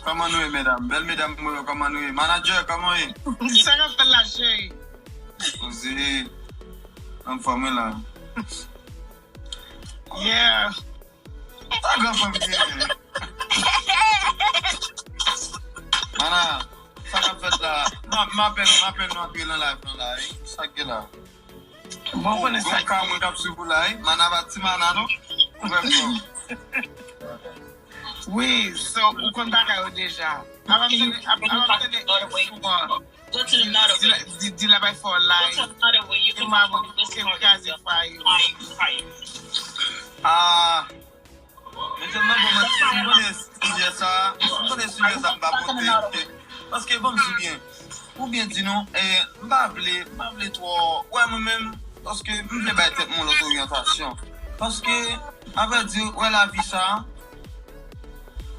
Kòman nou ye, medam? Bèl medam mwen yo, kòman nou ye? Manager, kòman w ye? Sa k ap fèt la, cheri? Poze. Anfòm, wi, la. Yeah. Sa grann fanm ki ye? Mana, sa k ap fèt la? M, m apèn, m apèn nou antre nan live lan la, wi. Sa k gen la? Bon, konnen sa. Gon ka moun k ap swiv ou la, wi. Mana pa ti mana, non? Ou fè fò. Wi, so, ou konn bagay yo deja. Avan m tande, avan m tande info an. Go to the notary. Di la, di, di la bay fò Go live. To the notary. You E can mwa come mwen this ke one. Kraze fwa yo. Fire, fire. Ah. Men tèlman bon, mwen, si m konnen sijè sa, si m konnen sijè sa, m pa pote. Paske, bon, m di byen. Ou byen di nou, eh, m pa vle, m pa vle twò, wè mwen menm, paske m vle bay tèt mwen lòt oryantasyon. Paske, avrèdi, wè lavi sa,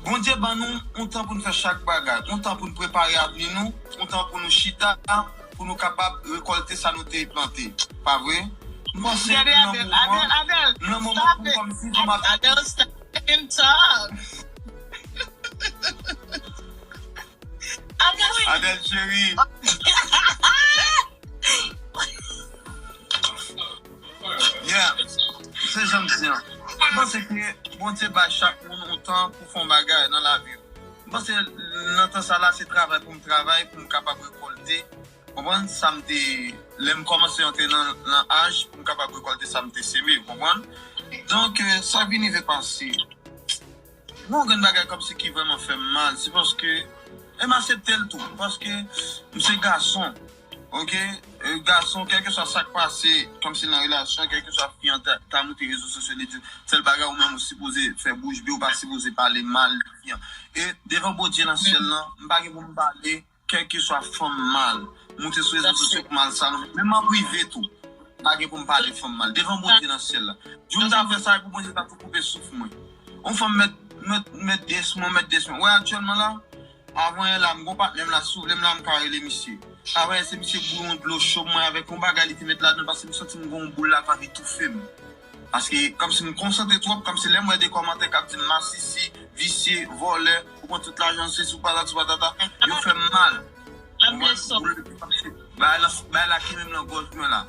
Bondye ban nou yon tan pou nou fè chak bagay, yon tan pou nou prepare avni nou, yon tan pou nou chita, pou nou kapab rekòlte sa nou te plante. Pa vre? M panse Gade nan Adèl, moman, Adèl, Adèl, nan moman stop pou it. Kòmsi pou m ap Adele, stop and talk. Adele, Adèl cheri. Yeah. Se jan m di an. M panse ke Bondye bay chak moun yon tan pou fè yon bagay nan lavi yo. M panse nan tan sa la, se travay pou m travay, pou m kapab rekòlte. Konprann? Sa m te, lè m kòmanse antre nan, nan aj, pou m kapab rekòlte sa m te seme, konprann? Donk, eh, sa k vin rive pase. Gon grenn bagay kòmsi ki vrèman fè m mal, se paske, e m aksepte l tou, paske m se gason. Ok? E, gason, kèlkeswa sa k pase, kòmsi nan relasyon, kèlkeswa fi an ta, ta moute rezo sosyo, li di, sèl bagay ou menm ou sipoze fè bouch be, ou pa sipoze pale mal de fi an. E devan Bondye nan syèl lan, m pa gen pou m pale, kèlkeswa fanm mal, moute sou rezo sosyo pou mal sa, non. Menm an prive tou, m pa gen pou m pale fanm mal. Devan Bondye nan syèl la. Jou m ta fè sa, e pou Bondye ta tou koupe souf mwen. On fanm mèt, mèt, mèt de sou mwen, mèt de sou mwen. Wè, aktyèlman la, avan yè la, m gon patnè m la, si w vle m la, m ka rele misye. Avan yè, se misye bouyon dlo cho mwen avèk yon bagay li te met ladan, paske m santi m gon boul la k ap etoufe m. Paske, kòmsi m konsantre twòp, kòmsi lè m wè de kòmantè k ap di m masisi, visye, vòlè, ou pran tout lajan, sesi, ou patati, patata, yo fè m mal. Bagay la, bagay la kenbe m nan gòj mwen la.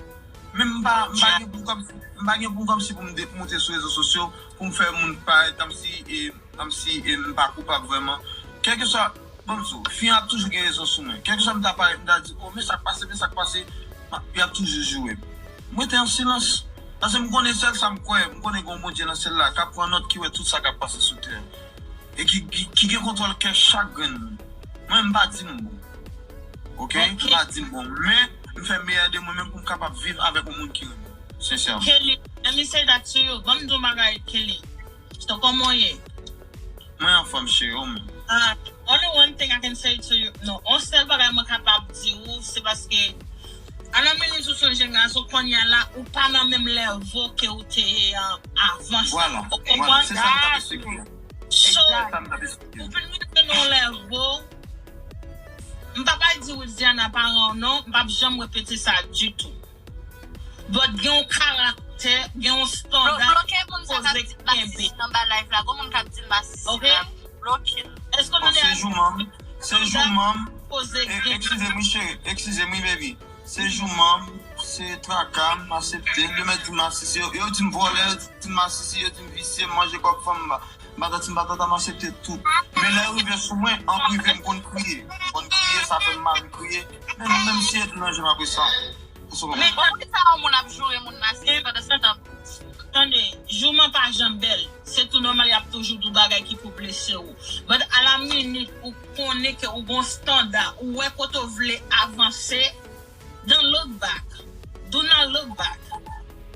Men m pa, m pa gen pou kòmsi, m pa gen pou kòmsi pou m de-, moute sou rezo sosyo, pou m fè moun parèt kòmsi, e, kòmsi, e, m pa koupab vrèman. Kèlkeswa, ban m di w, fi an ap toujou gen rezon sou mwen. Kèlkeswa m ta parèt, m ta di, oh, men sa k pase, men sa k pase, m ap, y ap toujou joure m. M rete an silans. Paske m konnen sèl sa m kwè, m konnen gen yon Bondye nan syèl la, k ap pran nòt, ki wè tout sa k ap pase sou tè. E ki, ki, ki gen kontwòl kè chak grenn moun. Mwen, m pa di m bon. Ok? M pa di m bon. Men, m fè meyè de mwen menm pou m kapab viv avèk yon moun ki renmen m. Sensèman. Kelly, let me say that to you. Ban m di w bagay, Kelly. So, kòman w ye? Mwen anfòm, cheri, ou menm? Ah, only one thing I can say to you. Non, on sèl bagay mwen kapab di ou, se paske a la minit ou se yon jèn gason, kounye a la, ou pa nan menm lèvo ke ou te ye an avan sa. Vwala, vwala, se sa m t ap esplike. So, ou vin rive nan yon lèvo, m pa pral di Widiana paran w non, m p ap janm repete sa ditou. But gen yon karaktè, gen yon standard. Bloke moun sa k ap di masisi nan ba live la. Gon moun k ap di l masisi la. Bloke l. Èske w tande? Se jouman m. Se jouman m. Poze gen. Eskize m, wi, cheri. Eskize m, wi, baby. Se jouman m. Se traka m, m aksepte. Yo mèt di m masisi. Yo, yo di m vòlè, yo di m masisi, yo di m visye, m manje kòb fanm, m pa, m pa tanti, m pa tanta, m aksepte tout. Men lè yo rive sou mwen, an prive, m konn kriye. M konn kriye, sa fè m mal, m kriye. Men nou menm si e tou nan je m apre sa. Men poukisa yon moun ap joure moun masisi pandan se tan? Tande, jouman pa janm bèl. Se tou nòmal, y ap toujou di w bagay ki pou blese w. But a la minit ou konnen ke ou gon standa, ou wè kote w vle avanse, don't look back. Do not look back.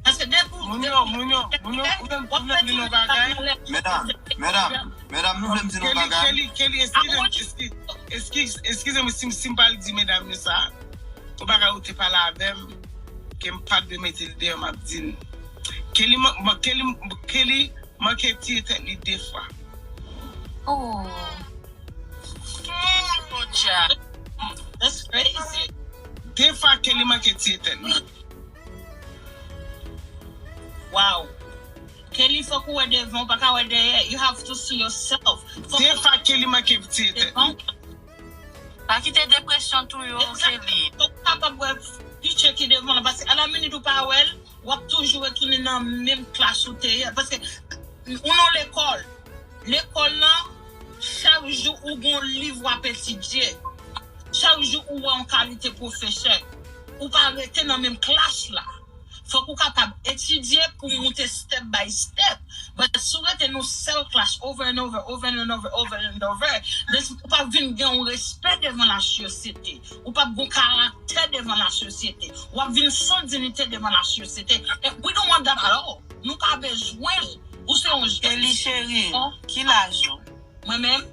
Paske depi w... Moun yo, moun yo, moun yo, ou menm, ou menm di nou bagay. Medam, medam, medam, nou vle m di nou bagay. Kelly, Kelly, Kelly, eskize m, eskize, eskize, eskize m si m, si m pral di medam yo sa. Yon bagay ou te pale avè m, ke m pa t dwe mete l deyò, m ap di l. Kelly man-, man-, Kelly, Kelly manke tire tèt li de fwa. Oh. Pocha. That's crazy. De fwa Kelly manke tire tèt li. Wow. Kelly, fòk ou wè devan, ou pa ka wè dèyè. You have to see yourself. De fwa Kelly manke tire tèt li. Pa kite depresyon touye w, Kelly. Fòk ou kapab wè future ki devan w, paske a la minit ou pa wè l, w ap toujou retounen nan menm klas ou te ye. Paske ou nan lekòl. Lekòl lan, chak jou ou gon liv w ap etidye. Chak jou ou wè yon kalite pwofesè. Ou pa rete nan menm klas la. Fòk ou kapab etidye pou moute step by step. But si w rete nan sèl klas over and over, over and over, over and over, then ou p ap vin gen yon respè devan lasosyete. Ou p ap gen yon karaktè devan lasosyete. W ap vin san diyite devan lasosyete. And we don't want that at all. Nou pa bezwen l. Ou se yon jèn. Kelly cheri, ki laj ou? Mwen menm?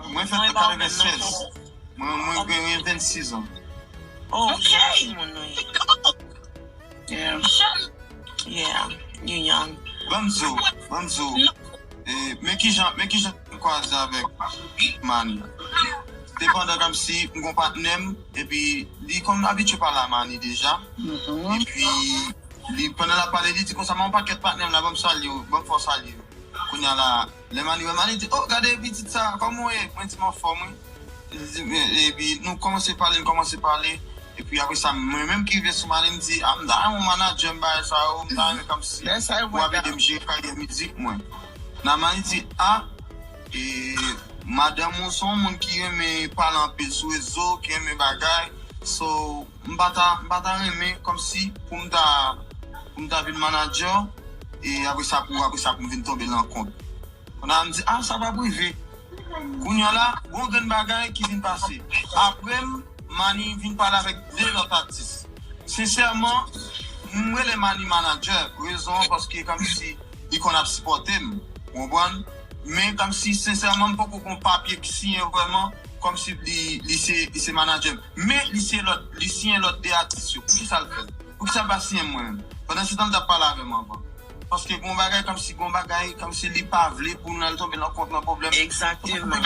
Mwen fèt an katrevensèz. Mwen, mwen genyen vennsis an. Oh, jèn timoun ou ye. Yeah. Jèn. Yeah, you young. Ban m di w, ban m di w. E, men kijan, men kijan m kwaze avèk Mani. Te pandan kòmsi m gon patnè m, epi li konn abitye pale a Mani deja. Epi, li, pandan l ap pale, li di konsa, men yon pakèt patnè m la, ban m salye w, ban m fè w salye w. Kounye a la, lè Mani wè Mani di, "Oh, gade pitit sa, kòman w ye?" Mwen di, "M anfòm, wi." Li di, e, epi nou kòmanse pale, nou kòmanse pale. Epi apre sa, mwen menm ki rive sou Mani, m di, "Ah, m ta renmen yon manadjè, m bagay sa yo, m ta renmen kòmsi pou w ap ede m jere karyè mizik mwen." Nan Mani di, "Ah, e, madanm ou se yon moun ki renmen pale anpil sou rezo, ki renmen bagay. So, m pa ta, m pa ta renmen kòmsi pou m ta, pou m ta vin manadjè, e apre sa pou, apre sa pou m vin tonbe nan kont." Kounye a m di, "Ah, sa p ap rive." Kounye a la, gon grenn bagay ki vin pase. Apre m, Mani vin pale avèk de lòt atis. Sensèman, m rele Mani manager, rezon an paske kòmsi li konn ap sipòte m, ou konprann? Men kòmsi sensèman m poko gon papye ki siyen vrèman, kòmsi li, li se, li se manager m. Men li se lòt, li siyen lòt de atis yo. Poukisa l fè l? Poukisa l pa siyen m mwen menm? Pandan se tan l t ap pale avè m anvan. Paske gon bagay kòmsi, gon bagay kòmsi li pa vle pou nou al tonbe nan kont nan pwoblèm. Egzakteman.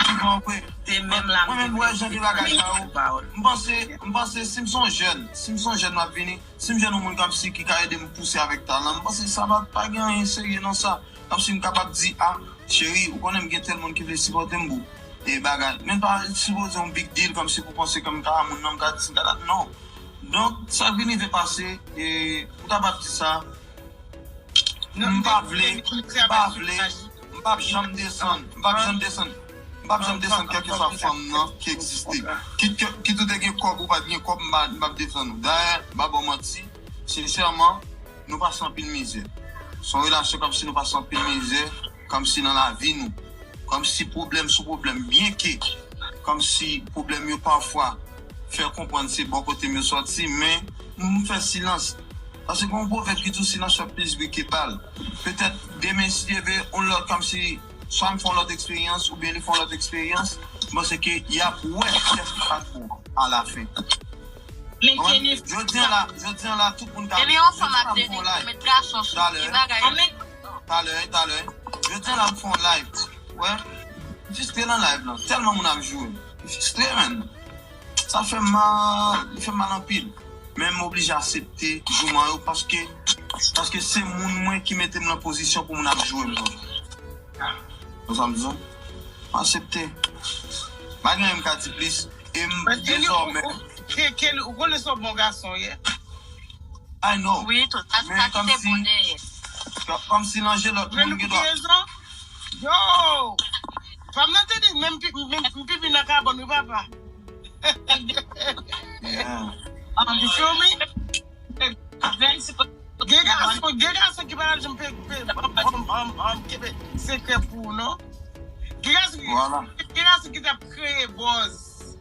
Se menm la m te menm wè jan de bagay sa yo. M panse, m panse si m se yon jèn, si m se yon jèn m ap vini, si m jwenn yon moun kòmsi ki ka ede m pouse avèk talan, m panse sa pa, pa gen anyen serye nan sa. Kòmsi m kapab di, a, cheri, ou konnen m gen tèl moun ki vle sipòte m pou e bagay. Men pa sipoze yon big deal kòmsi pou panse ke m ka moun nan, m ka di si m ka dat, non. Donk, sa k vin rive pase, e, m kapab di sa, m pa vle, m pa vle, m p ap janm desann, m p ap janm desann, m p ap janm desann kèlkeswa fanm nan ki egziste. Kit ke, kit ou te gen kòb ou pa t gen kòb, m pa, m p ap desann ou. Dayè, m pa ba w manti, sensèman, nou pase anpil mizè. Se yon relasyon kòmsi nou pase anpil mizè, kòmsi nan lavi nou. Kòmsi pwoblèm sou pwoblèm, byenke kòmsi pwoblèm yo pafwa fè konprann se bò kote m yo sòti, men m fè silans. Paske gen yon pwovèb ki di silans fè plis bri ke bal. Petèt demen, si Dye vle, yon lòt, kòmsi swa m fè yon lòt eksperyans oubyen li fè yon lòt eksperyans, m panse ke y ap wè kiyès ki pa t bon alafen. Men Kenny, jodi a la, jodi a la, tout moun ka, jodi a la, m fè yon live. Talè, talè, talè. Jodi a la, m fè yon live. Wè, m fistre nan live lan. Tèlman moun ap joure m. M fistre, menn. Sa fè m mal, li fè m mal anpil. Men m oblije aksepte jouman yo paske, paske se moun mwen ki mete m nan pozisyon pou moun ap joure m nan. Ou sa m di w? M aksepte. Pa gen anyen m ka di plis. E m dezòmè. Ke, ke, ou konnen se yon bon gason w ye. I know. Wi, tout sa ki te bon dèyè. Kòmsi nan je lòt moun gen dwa. Yo! Fanm nan te di, menm pi, menm, m pipi nan kabòn, wi, papa. Yeah. You feel me? Gen gason, gen gason ki pa janm pe, pe, um, um, um, um, kenbe sekrè pou ou, non? Gen gason ki, gen gason ki t ap kreye buzz.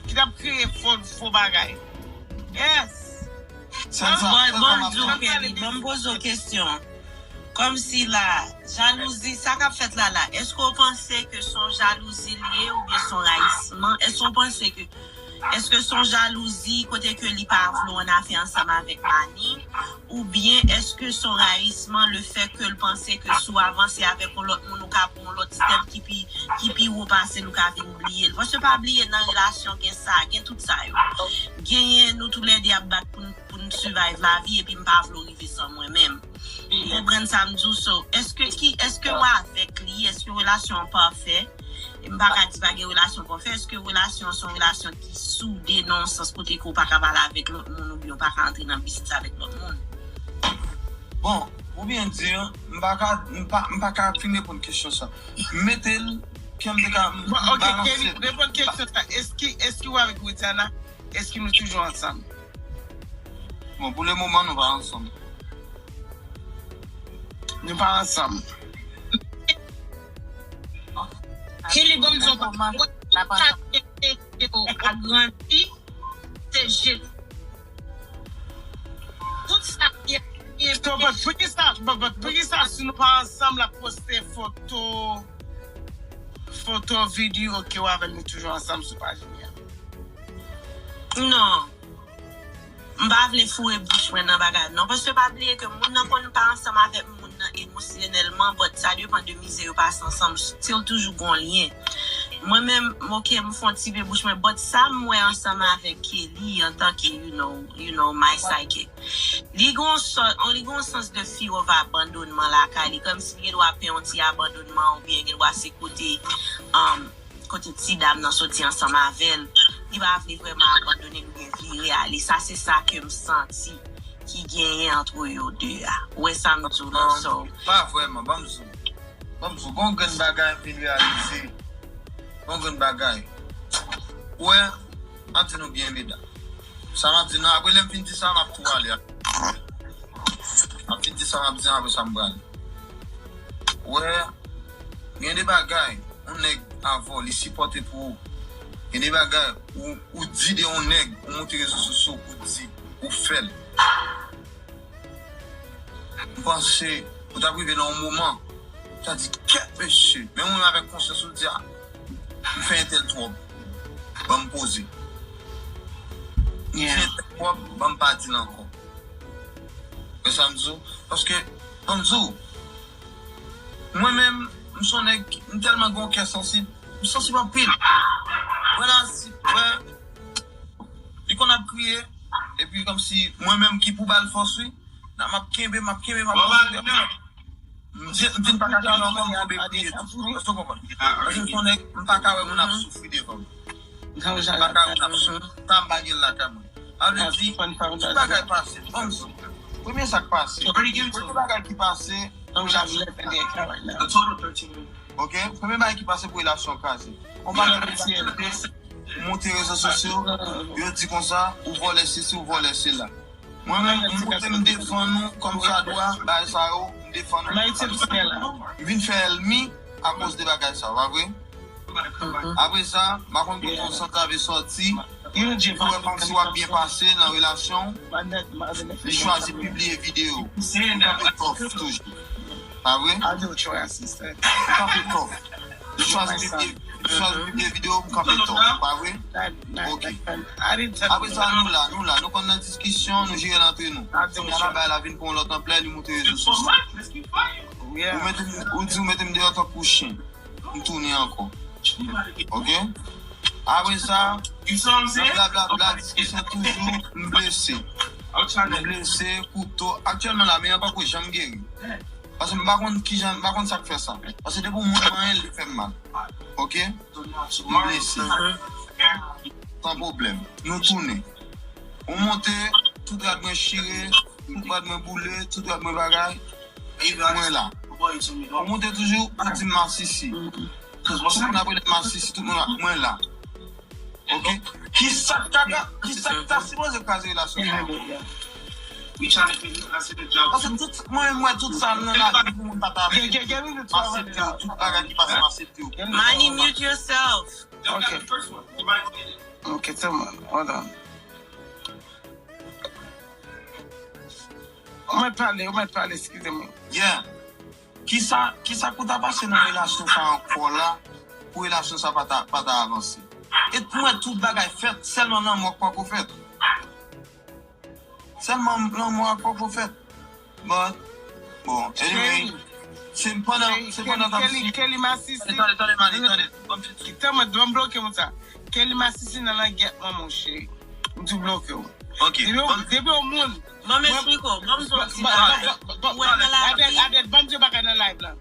Ki t ap kreye fo, fo bagay. Yes. Bon, bonjou, Kelly. Bon, m poze w kesyon. Kòmsi la, jalouzi, sa k ap fèt la la, èske w panse ke se yon jalouzi li ye oubyen se yon rayisman? Èske w panse ke, èske se yon jalouzi kote ke li pa vle w annafè ansanm avèk Mani? Oubyen èske se yon rayisman, lefètke l panse ke si w avanse avèk yon lòt moun, ou ka pran yon lòt step ki pi, ki pi wo pase l, ou ka vin bliye l? Paske pa bliye, nan relasyon gen sa, gen tout sa yo. Genyen nou toulède ap bat pou n, pou n survive lavi, epi m pa vle w rive san mwen menm. Ou konprann sa m di w? So, èske ki, èske w avèk li? Èske relasyon an pafè? M pa ka di pa gen relasyon pafè. Èske relasyon an se yon relasyon ki soude nan yon sans kote ke w pa ka pale avèk lòt moun oubyen w pa ka antre nan biznis avèk lòt moun? Bon, pou byen di, m pa ka, m pa, m pa ka fin reponn kesyon sa. M mete l, kè m te ka, m balanse l. Bon, ok, Kelly, reponn kesyon sa. Èske, èske w avèk Widiana, èske nou toujou ansanm? Bon, pou le moman, nou pa ansanm. Nou pa ansanm. Kelly, bon, m di w, tout sa ki enterese w a grandi, se je. Tout sa ki enterese w. So, but poukisa, but, but poukisa si nou pa ansanm, l ap poste foto, foto, videyo ke w avè l, nou toujou ansanm sou paj li a? Non. M pa vle foure bouch mwen nan bagay non, paske pa bliye ke moun nan konn pa ansanm avèk moun nan emosyonèlman, but sa depann de mizè yo pase ansanm, still toujou gon lyen. Mwen menm, ok, m fè yon ti pe bouch mwen, but sa m wè ansanm avèk Kelly antanke, you know, you know, my psychic. Li gon sò, li gon sans de fear of abandonman lakay li, kòmsi li gen dwa pè yon ti abandonman oubyen gen dwa se kote, um, kote ti dam nan soti ansanm avè l, li pa vle vrèman abandone l oubyen vire ale. Sa se sa ke m santi ki genyen antre yo de a. Ou wè sa m di w la, so. Pa vrèman, ban m di w. Ban m di w, gon grenn bagay m vin reyalize. Gon grenn bagay. Ou wè, m ap di nou byen, medam. Sa m ap di nou, apre lè m fin di sa, m ap tou ale. M ap fin di sa m ap di, apre sa m prale. Ou wè, gen de bagay, yon nèg avè w, li sipòte pou ou. Gen de bagay ou, ou di de yon nèg, ou monte rezo sosyo, ou di, ou fè l. M panse ou t ap rive nan yon moman, ou ta di, "Kèt, mesye." Men ou menm avèk konsyans ou di, "A, m fè entèl twòp. Ban m poze. M fè entèl twòp, ban m pa di l ankò." Men sa m di w, paske, ban m di w, mwen menm, m se yon nèg, m tèlman gen yon kè sansib, m sansib anpil. Mwen la, si, mwen, li konn ap kriye, epi kòmsi mwen menm ki pou ba l fòs, wi. Nan, m ap kenbe, m ap kenbe, m ap kenbe. M di, m di m pa ka kenbe ankò, m tonbe kriye tou. Èske w konprann? Paske m se yon nèg, m pa ka wè moun ap soufri devan m. M pa ka wè moun ap soufri. Sa m pa gen lakay mwen. Sa vle di, tout bagay pase. Ban m di w. Premye sa k pase. Premye bagay ki pase, relasyon kraze. Ok? Premye bagay ki pase pou relasyon kraze. On bagay ki monte rezo sosyo, yo di konsa, ou vòlè sesi, ou vòlè sela. Mwen menm, m monte m defann nou kòm sa dwa, bagay sa yo, m defann nou. M vin fè ènmi akoz de bagay sa yo, pa vre? Apre sa, m pa konn kote yon sant la vle sòti. Ou wè kòmsi w ap byen pase nan relasyon w, li chwazi pibliye videyo. Ou kanpe tòf toujou. Pa vre? Ou kanpe tòf. Li chwazi pibliye, li chwazi pibliye videyo, m kanpe tòf. Pa vre? Ok. Apre sa, nou la, nou la. Nou konn nan diskisyon, nou jere l antre nou. Kounye a la, bagay la vin pran yon lòt anplè, li monte rezo sosyo. Ou mete m, ou di ou mete m deyò tankou chen. M tounen ankò. Ok? Apre sa, nan blablabla, diskisyon toujou, m blese. M blese, kouto. Aktyèlman la, men an pako janm geri. Paske m pa konn kijan, m pa konn sa k fè sa. Paske depi yon moun manyen l, li fè m mal. Ok? M blese. San pwoblèm. Nou tounen. Ou monte, tout rad mwen chire, tout rad mwen boule, tout rad mwen bagay. Mwen la. Ou monte toujou, ou di m masisi. Tout moun ap rele m masisi, tout moun ap, mwen la. Ok? Kisa k ta, kisa k ta sipoze kraze relasyon sa? Paske tout, mwen, mwen, tout sa nan lavi pou moun pa ta aksepte w, tout bagay ki pase m aksepte w. Money, mute yourself. Ok. Ok, tèlman. Hold on. Ou mèt pale, ou mèt pale, eskize mwen. Yeah. Kisa, kisa k ou ta pase nan relasyon sa ankò la, pou relasyon sa pa ta, pa ta avanse? E pou mwen tout bagay fèt, sèlman lanmò k pako fèt. Sèlman lanmò a poko fèt. But, bon, anyway, se pandan, se pandan tanm si. Kelly Masisi. Tande, tande, Mani, tande. Ban m fini. Kite mwen, ban m bloke moun sa. Kelly Masisi nan langèt mwen, monchè. M tou bloke w. Ok. Depi yon, depi yon moun. Ban m esplike w, ban m di w yon ti bagay. Ou wè nan lavi. Adèt, Adèt, ban m di yon bagay nan live la.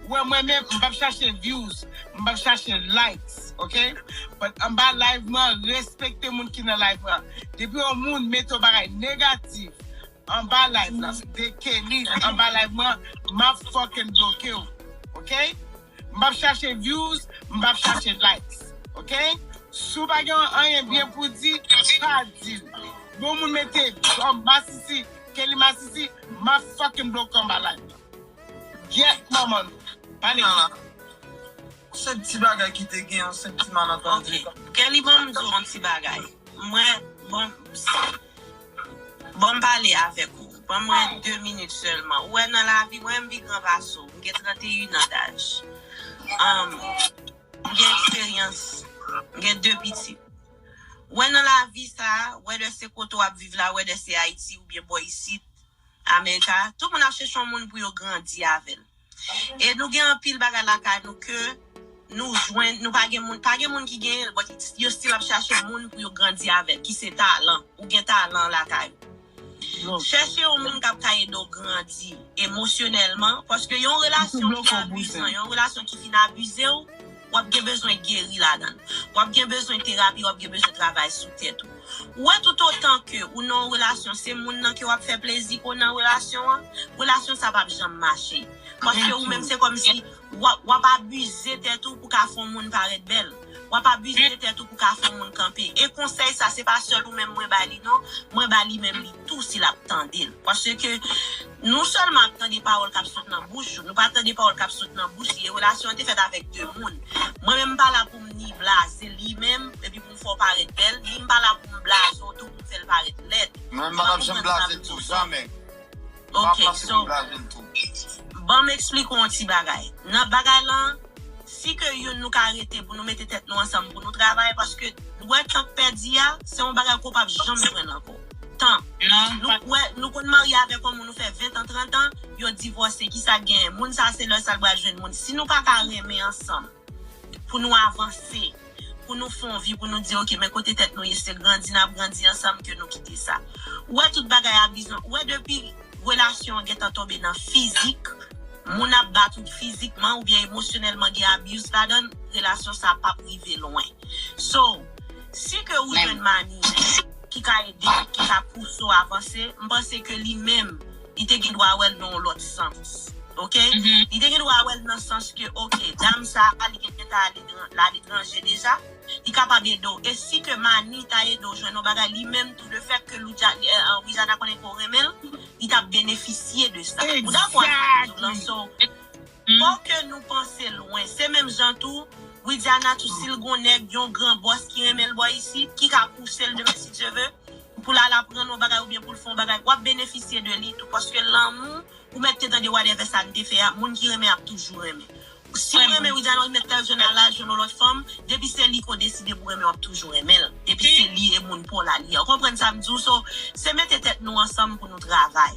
Ou wè mwen menm, m p ap chache views, m p ap chache likes, ok? But anba live mwen, respekte moun ki nan live mwen. Depi yon moun mete yon bagay negatif anba live la, de Kelly anba live mwen, m ap fucking bloke w, ok? M p ap chache views, m p ap chache likes, ok? Si w pa gen anyen byen pou di, pa di l. Yon moun mete, um, Masisi, Kelly Masisi, m ap fucking bloke w anba live la. Gyèt manman nou. Pale. Yon senp ti bagay ki te gen, yon senp ti malantandi. Ok. Kelly, ban m di w yon ti bagay. Mwen, bon, ban m pale avèk ou. Ban mwen de minit sèlman. Ou wè nan lavi, mwen, m pi gran pase w. M gen trannteyen an daj. Um, m gen eksperyans. M gen de pitit. Ou wè nan lavi sa, whether se kote w ap viv la, whether se Ayiti oubyen bò isit, America, tout moun ap chèche yon moun pou yo grandi avè l. E nou gen anpil bagay lakay nou ke nou jwenn, nou pa gen moun, pa gen moun ki genyen l, but yo still ap chache moun pou yo grandi avè l, ki se talan. Ou gen talan lakay ou. Chèche yon moun k ap ka ede w grandi emosyonèlman, paske yon relasyon ki abizan, yon relasyon ki fin abize w, w ap gen bezwen geri ladan l. W ap gen bezwen terapi, w ap gen bezwen travay sou tèt ou. Ou wè, toutotan ke ou nan yon relasyon, se moun nan ke w ap fè plezi pou nan relasyon an, relasyon sa p ap janm mache. Paske ou menm, se kòmsi w ap, w ap abize tèt ou pou ka fè yon moun parèt bèl. W ap abize tèt ou pou ka fè yon moun kanpe. E konsèy sa, se pa sèl ou menm mwen ba li non, mwen ba li menm li tou si l ap tande l. Paske nou sèlman ap tande pawòl k ap sot nan bouch ou, nou pa tande pawòl k ap sot nan bouch li. E relasyon an te fèt avèk de moun. Mwen menm m pa la pou m ni blaze li menm, epi fè w parèt bèl, ni m pa la pou m blaze w tou pou m fè l parèt lèd. Mwen m pa t ap janm blaze l tou, jamè. Ok, so, ban m eksplike w yon ti bagay. Nan bagay lan, si ke youn nou ka rete pou nou mete tèt nou ansanm pou nou travay, paske wè tan k pèdi a, se yon bagay ke w p ap janm jwenn ankò. Tan. Nou, wè, nou konn marye avèk yon moun, nou fè ven tan, trant an, yo divòse, kisa k genyen? Moun sa, se lè sa l pral jwenn moun. Si nou pa ka renmen ansanm, pou nou avanse, pou nou fè yon vi, pou nou di, ok, men kote tèt nou ye, se grandi n ap grandi ansanm ke nou kite sa. Ou wè tout bagay a bizwen, ou wè depi relasyon an gentan tonbe nan fizik, moun ap bat ou fizikman oubyen emosyonèlman, gen abuse ladan l, relasyon sa p ap rive lwen. So, si ke ou jwenn mani ki ka ede, ki ka pouse w avanse, m panse ke li menm, li te gen dwa wè l nan yon lòt sans. Ok? Li te gen dwa wè l nan sans ke, ok, dam sa a, li gentan aletran-, aletranje deja, li kapab ede w. E si ke mani ta ede w jwenn yon bagay, li menm tou, le fèt ke Louja, eh, eh, Widiana konnen ke w renmen l, li t ap benefisye de sa. Ou dakò ak sa m di w lan? So, fò ke nou panse lwen. Se menm jan tou, Widiana tou, si l gon nèg, yon gran bòs ki renmen l bò isit, ki ka pouse l demen, si Dye ve, pou l al aprann yon bagay oubyen pou l fè yon bagay, w ap benefisye de li tou. Paske lanmou, ou mèt te tande whatever sa n te fè a, moun ki renmen ap toujou renmen. Si w renmen Widiana, ou mèt ta jwenn al jwenn yon lòt fanm, depi se li ke w deside pou renmen, w ap toujou renmen l. Depi se li e moun pa w la li ye. Ou konprann sa m di w? So, se mete tèt nou ansanm pou nou travay.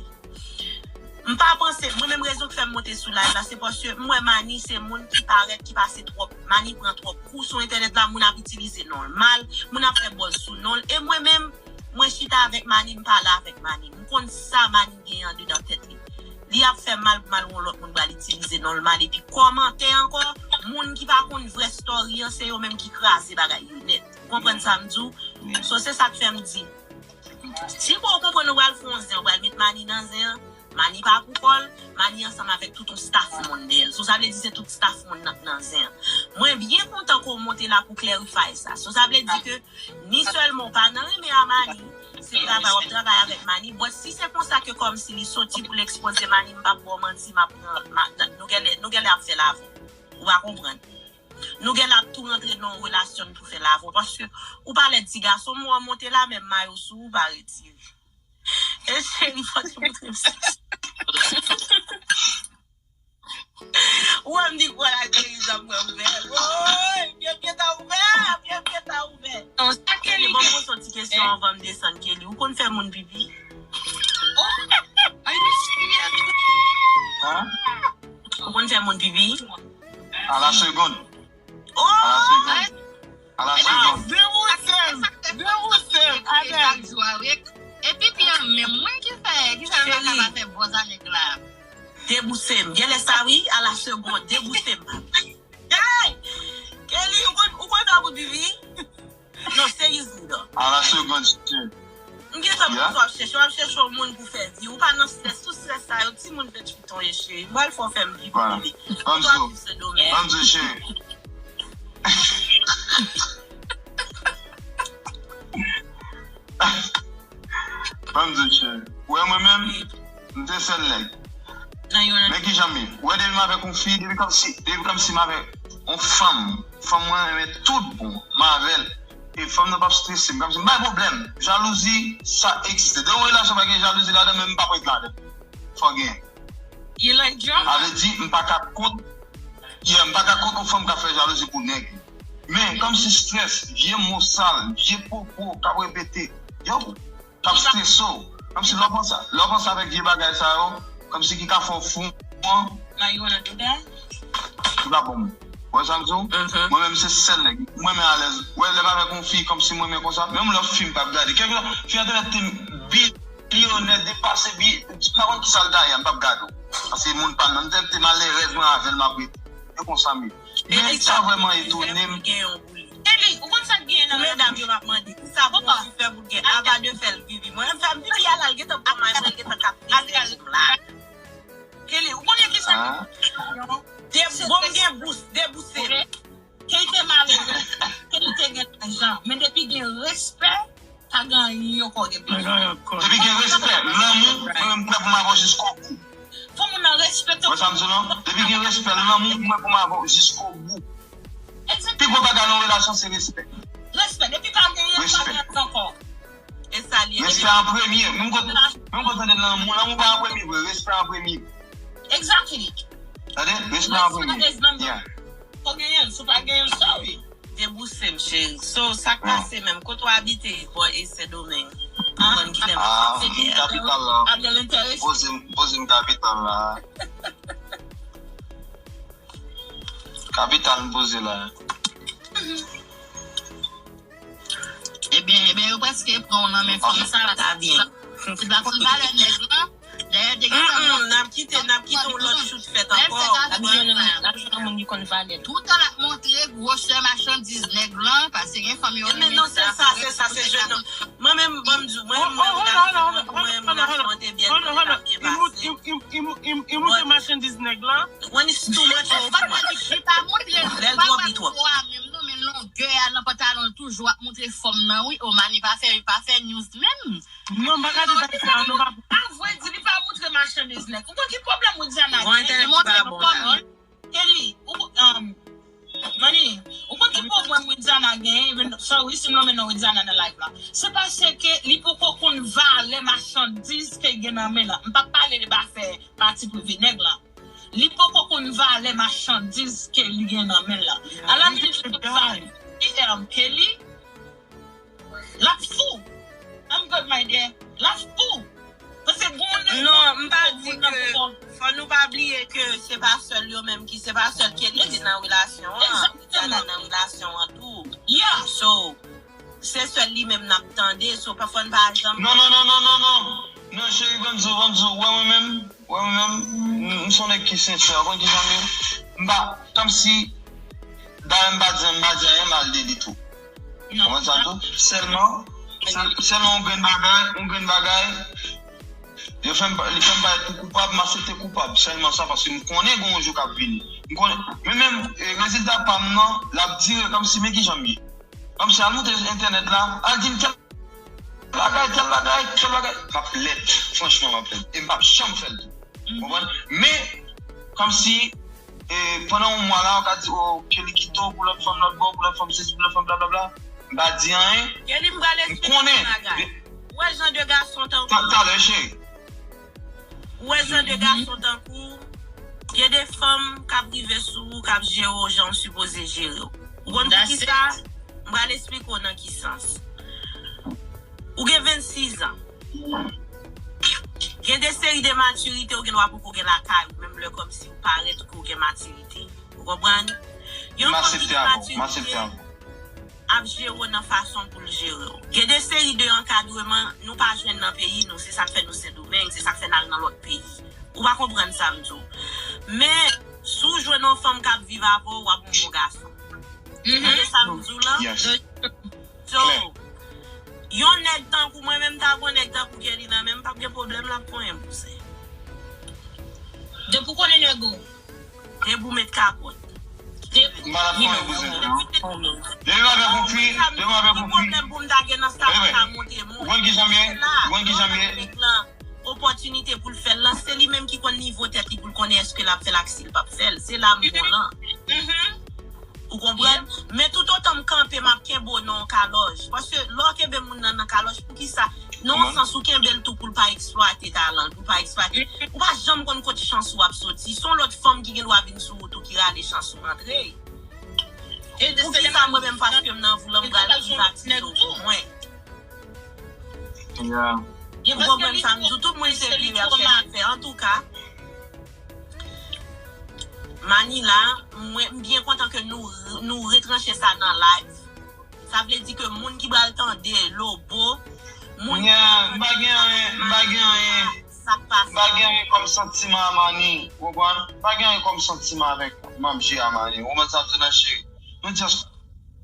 M pa panse, mwen menm rezon k fè m monte sou live la, se paske m wè Mani se moun ki parèt, ki pase twòp, Mani pran twòp kou sou entènèt la, moun ap itilize non l mal, moun ap fè buzz sou non l. E mwen menm, mwen chita avèk Mani, m pale avèk Mani. M konn sa Mani genyen andedan tèt li. Li ap fè mal pou mal yon lòt moun pral itilize non l mal, epi kòmantè ankò, moun ki pa konn vrè story an, se yo menm ki kraze bagay yo nèt. Ou konprann sa m di w? So, se sa k fè m di, si ke w konprann ou pral fè yon zen, ou pral met Mani nan zen an, Mani pa pou kò l, Mani ansanm avèk tout yon staff moun dèyè l. So, sa vle di se tout staff moun nan k nan zen an. Mwen byen kontan ke w monte la pou clarify sa. So, sa vle di ke ni sèlman w pa nan renmen a Mani, se travay w ap travay avèk Mani. But si se konsa ke kòmsi li soti pou l ekspoze Mani, m p ap ba w manti, m ap pran, m a, nou genlè, nou genlè ap fè l avè w. Ou pa konprann. Nou genlè ap tou rantre nan yon relasyon pou fè l avè w. Paske ou pa lè ti gason, m wè w monte la, menm mayo sou ou, ou pa retire. E cheri, fò te montre m sa. Ou wè m di kwa la, cheri, jan m pran m fè. Woy, pye m gentan ouvè, pye m gentan ouvè. Non, sa Kelly, ban m poze yon ti kesyon anvan m desann, Kelly. Ou konn fè moun pipi? Oh, are you serious? Hein? Ou konn fè moun pipi? À la seconde. Oh! À la seconde. À la seconde. Debouse m, debouse m, avè m. E pipi an menm mwen ki fè, ki fè m pa ka pa fè bòz avèk la. Debouse m. Genlè sa wi, à la seconde, debouse m. Hey! Kelly, ou konn, ou konn fè moun pipi? Non, seriously though. À la seconde, cheri. M gentan konn sa w ap chèche. W ap chèche yon moun pou fè vi. Ou pa nan strès. Tout strès sa yo, timoun venntuit an ye, cheri. M pral fè w fè m pipi, bebe. Ou pa viv Sendomeng. Ban m di w, cheri. Ban m di w, cheri. Ou wè mwen menm, m te sèl nèg. Men kijan m ye? Ou wè depi m avèk yon fi, depi kòmsi, depi kòmsi m avèk yon fanm, fanm mwen renmen tout bon, m avè l. E fanm nan p ap strese m, kòmsi m bay pwoblèm. Jalouzi, sa egziste. Depi yon relasyon pa gen jalouzi ladan, men m p ap ret ladan. Fò gen. You like drama? Sa vle di, m pa ka kont, yeah, m pa ka kont yon fanm k ap fè jalouzi pou nèg. Men, kòmsi strès, vye mo sal, vye pwopo k ap repete. Yo, k ap strese w. Kòmsi lè w panse, lè w panse avèk vye bagay sa yo, kòmsi ki ka fè w fou an. Marijuana do that? Li pa bon. Ou wè sa m di w? Mwen menm se sèl nèg. Mwen menm alèz. Ou wè lè m avèk yon fi, kòmsi mwen menm konsa. Menm lè fi m p ap gade. Kèlkeswa, fi an te mèt te bilyonè, depase bi, m pa konn kisa l ta ye a, m p ap gade w. Paske moun pa m nan, m te, te malerèz mwen avè l, m ap rete. E konsa m ye. Men sa vrèman etone m. Kelly, ou konn sa k genyen nan medam yo m ap mande? Kisa pou yon fi fè pou l gen ava de fè l pipi? Mwen menm fè m pipi a la, l gentan pran may mwen, l gentan kap teste m la. Kelly, ou konnen kisa k genyen? De, bon, m gen bous, debouse m. Ke li te malerèz, ke li te gen lajan, men depi gen respè, pa gen anyen ankò gen bezwen. Depi gen respè, lanmou, mwen menm prè pou m avè w jiskobou. Fò moun nan respekte w. Wè sa m di w lan? Depi gen respè, lanmou, mwen prè pou m avè w jiskobou. Pi gwo bagay nan yon relasyon se respè. Respè. Depi pa genyen, pa genyen ankò. E sa li ye. Respè an premye. Menm kote, menm kote tande lanmou, lanmou pa an premye vre. Respè an premye. Exactly. Tande? Respè an premye. Yeah. Fò genyen l, si w pa genyen l, sorry. Debouse m cheri. So, sa k pase menm? Kote w abite? Bò e Sendomeng. Ou konn kilè m ap fè a? Kapital la. Poze m, poze m kapital la. Kapital m poze la. Ebyen, ebyen, yo prèske pran w nan men fanm sa la. Sa byen. Ou pa konn valè nèg lan. Dayè, te gen fanm. N ap kite, n ap kite yon lòt chout fèt ankò. Toutan l ap montre gwosè machandiz nèg lan, paske gen fanm yo renmen sa. Men non, se sa, se sa, se jèn. Mwen menm, ban m di w, mwen menm, mwen, mwen, mwen, relasyon an te byen, mwen, mwen, byen pase. Li montre machandiz nèg lan. When it's too much, it's too much. Li pa montre, li pa wè po a menm non, men longè a nan pantalon l toujou ap montre fòm nan wi. O Mani pa fè, pa fè news menm. Non, m pa ka di bagay sa, non, pa. A vrè di, li pa montre machandiz nèg. Ou konn ki pwoblèm Widiana gen? Li montre fòm. Kelly, ou, um, Mani, ou konn ki pwoblèm Widiana gen? Sorry si m nonmen non Widiana nan live la. Se paske li poko konn valè machandiz ke l gen nan men lan. M p ap pale de afè pati prive nèg lan. Li poko konn valè machandiz ke li gen nan men l lan. Alanvi li konn valè P M Kelly, l ap fou. I'm good, my dear. L ap fou. Paske gon nèg. Non, m pa di ke. Fò nou pa bliye ke se pa sèl yo menm ki, se pa sèl Kelly ki nan relasyon an. Widiana nan relasyon an tou. Yeah. So, se sèl li menm n ap tande. So, pafwa n pa janm. Non, non, non, non, non, non. Non, cheri, ban m di w, ban m di w. Wè mwen menm, wè mwen menm, m, m se yon nèg ki sensè. Ou konn kijan m ye? M pa, kòmsi, dayè m pa di, m pa di anyen mal de li tou. Ou konprann sa m di w? Sèlman, sèl, sèlman yon grenn bagay, yon grenn bagay, yo fè m, li fè m parèt tou koupab, m aksepte koupab. Sèlman sa, paske m konnen gen yon jou k ap vini. M konnen, men menm, e, rezilta pa m nan, l ap dire kòmsi, men kijan m ye. Kòmsi al monte entènèt la, al di m tèl bagay, tèl bagay, tèl bagay. M ap lèd, franchman, m ap lèd. E m p ap janm fè l tou. Ou konprann? Men, kòmsi, e, pandan yon mwa la, ou ka di, o, Kelly kite w pou lòt fanm lòt bò, pou lòt fanm sesi, pou lòt fanm blablabla. M pa di anyen. Kelly, m pral eksplike yon bagay. Ou wè jan de gason tankou. Talè, cheri. Ou wè jan de gason tankou, gen de fanm k ap rive sou ou, k ap jere w jan w sipoze jere w. Ou konn poukisa? M pral eksplike w nan ki sans. Ou gen vennsis an. Gen de seri de matirite ou gen dwa poko gen lakay ou, menm lè kòmsi ou parèt ke w gen matirite. Ou konprann? Yon fanm ki gen matirite ap jere w nan fason pou l jere w. Gen de seri de ankadreman nou pa jwenn nan peyi nou, se sa k fè nou Sendomeng, se sa k fè n al nan lòt peyi. Ou pa konprann sa m di w. Men, si w jwenn yon fanm k ap viv avè w, w ap yon bon gason. Ou tande sa m di w lan? So, yon nèg tankou mwen menm, ta gen yon nèg tankou Kelly nan men m, m p ap gen pwoblèm, l ap konyen m pou se. Depi w konnen nèg ou. Depi w met kapòt. M pa t ap konyen pou se. Depi w avèk yon fi, depi w avèk yon fi. Ki pwoblèm pou m ta gen nan sa pou ta monte moun? Ou konn kijan m ye? Ou konn kijan m ye? Opòtinite pou l fè l lan, se li menm ki konn nivo tèt li pou l konnen èske l ap fè l ak si l p ap fè l. Se la m bon lan. Ou konprann? Men toutotan m kanpe, m ap kenbe w nan yon kalòj. Paske lè w kenbe moun nan nan kalòj, poukisa? Nan yon sans, ou kenbe l tou pou l pa eksplwate talan l, pou l pa eksplwate. Ou pa janm konn kot chans ou ap soti. Se yon lòt fanm ki gen dwa vin sou wout ou ki rale chans ou antre. Poukisa mwen menm, paske m nan voulan, m pral privatize w pou mwen? Ou konprann sa m di w? Tout moun se vire ap chèche fè. Antouka, Manila, mwen, m byen kontan ke nou, nou retranche sa nan live. Sa vle di ke moun ki pral tande, Lobo, moun ki pral tande, m pa gen anyen, m pa gen anyen, m pa gen anyen kòm santiman a Mani, ou konprann? M pa gen anyen kòm santiman avèk manmje a Mani, ou konprann sa m di w nan cheri? Nou just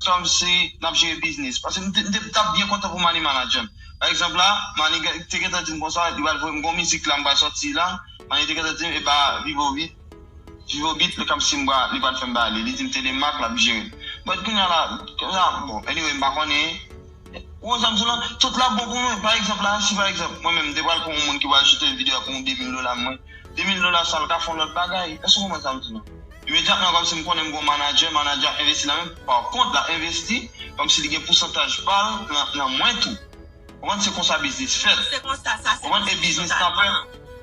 kòmsi n ap jere biznis. Paske m te, m te, t ap byen kontan pou Mani manadjè m. Pa egzanp la, Mani te gentan di m konsa, li pral voye m gon mizik la, m pral sòti la. Mani te gentan di m, epa, Vivo Beat, Vivo Beat, li kòmsi m pral, li pral fè m ba li. Li di m Telemak, l ap jere m. But kounye a la, kounye a, bon, anyway, m pa konnen. Ou konn sa m di w lan, tout la bon pou mwen. Pa egzanp la, si pa egzanp, mwen menm, m te pral pran yon moun ki pral choute videyo a pou yon de mil dola mwen. De mil dola sa, l ka fè yon lòt bagay. Èske w konprann sa m di w lan? Imedyatman, kòmsi m konnen m gen yon manadjè, manadjè ap envesti nan men m. Pa kont, l ap envesti, kòmsi li gen pousantaj pa l nan, nan mwen tou. Ou konprann, se konsa biznis fèt. Se konsa, sa se. Ou konprann, e biznis nan fè.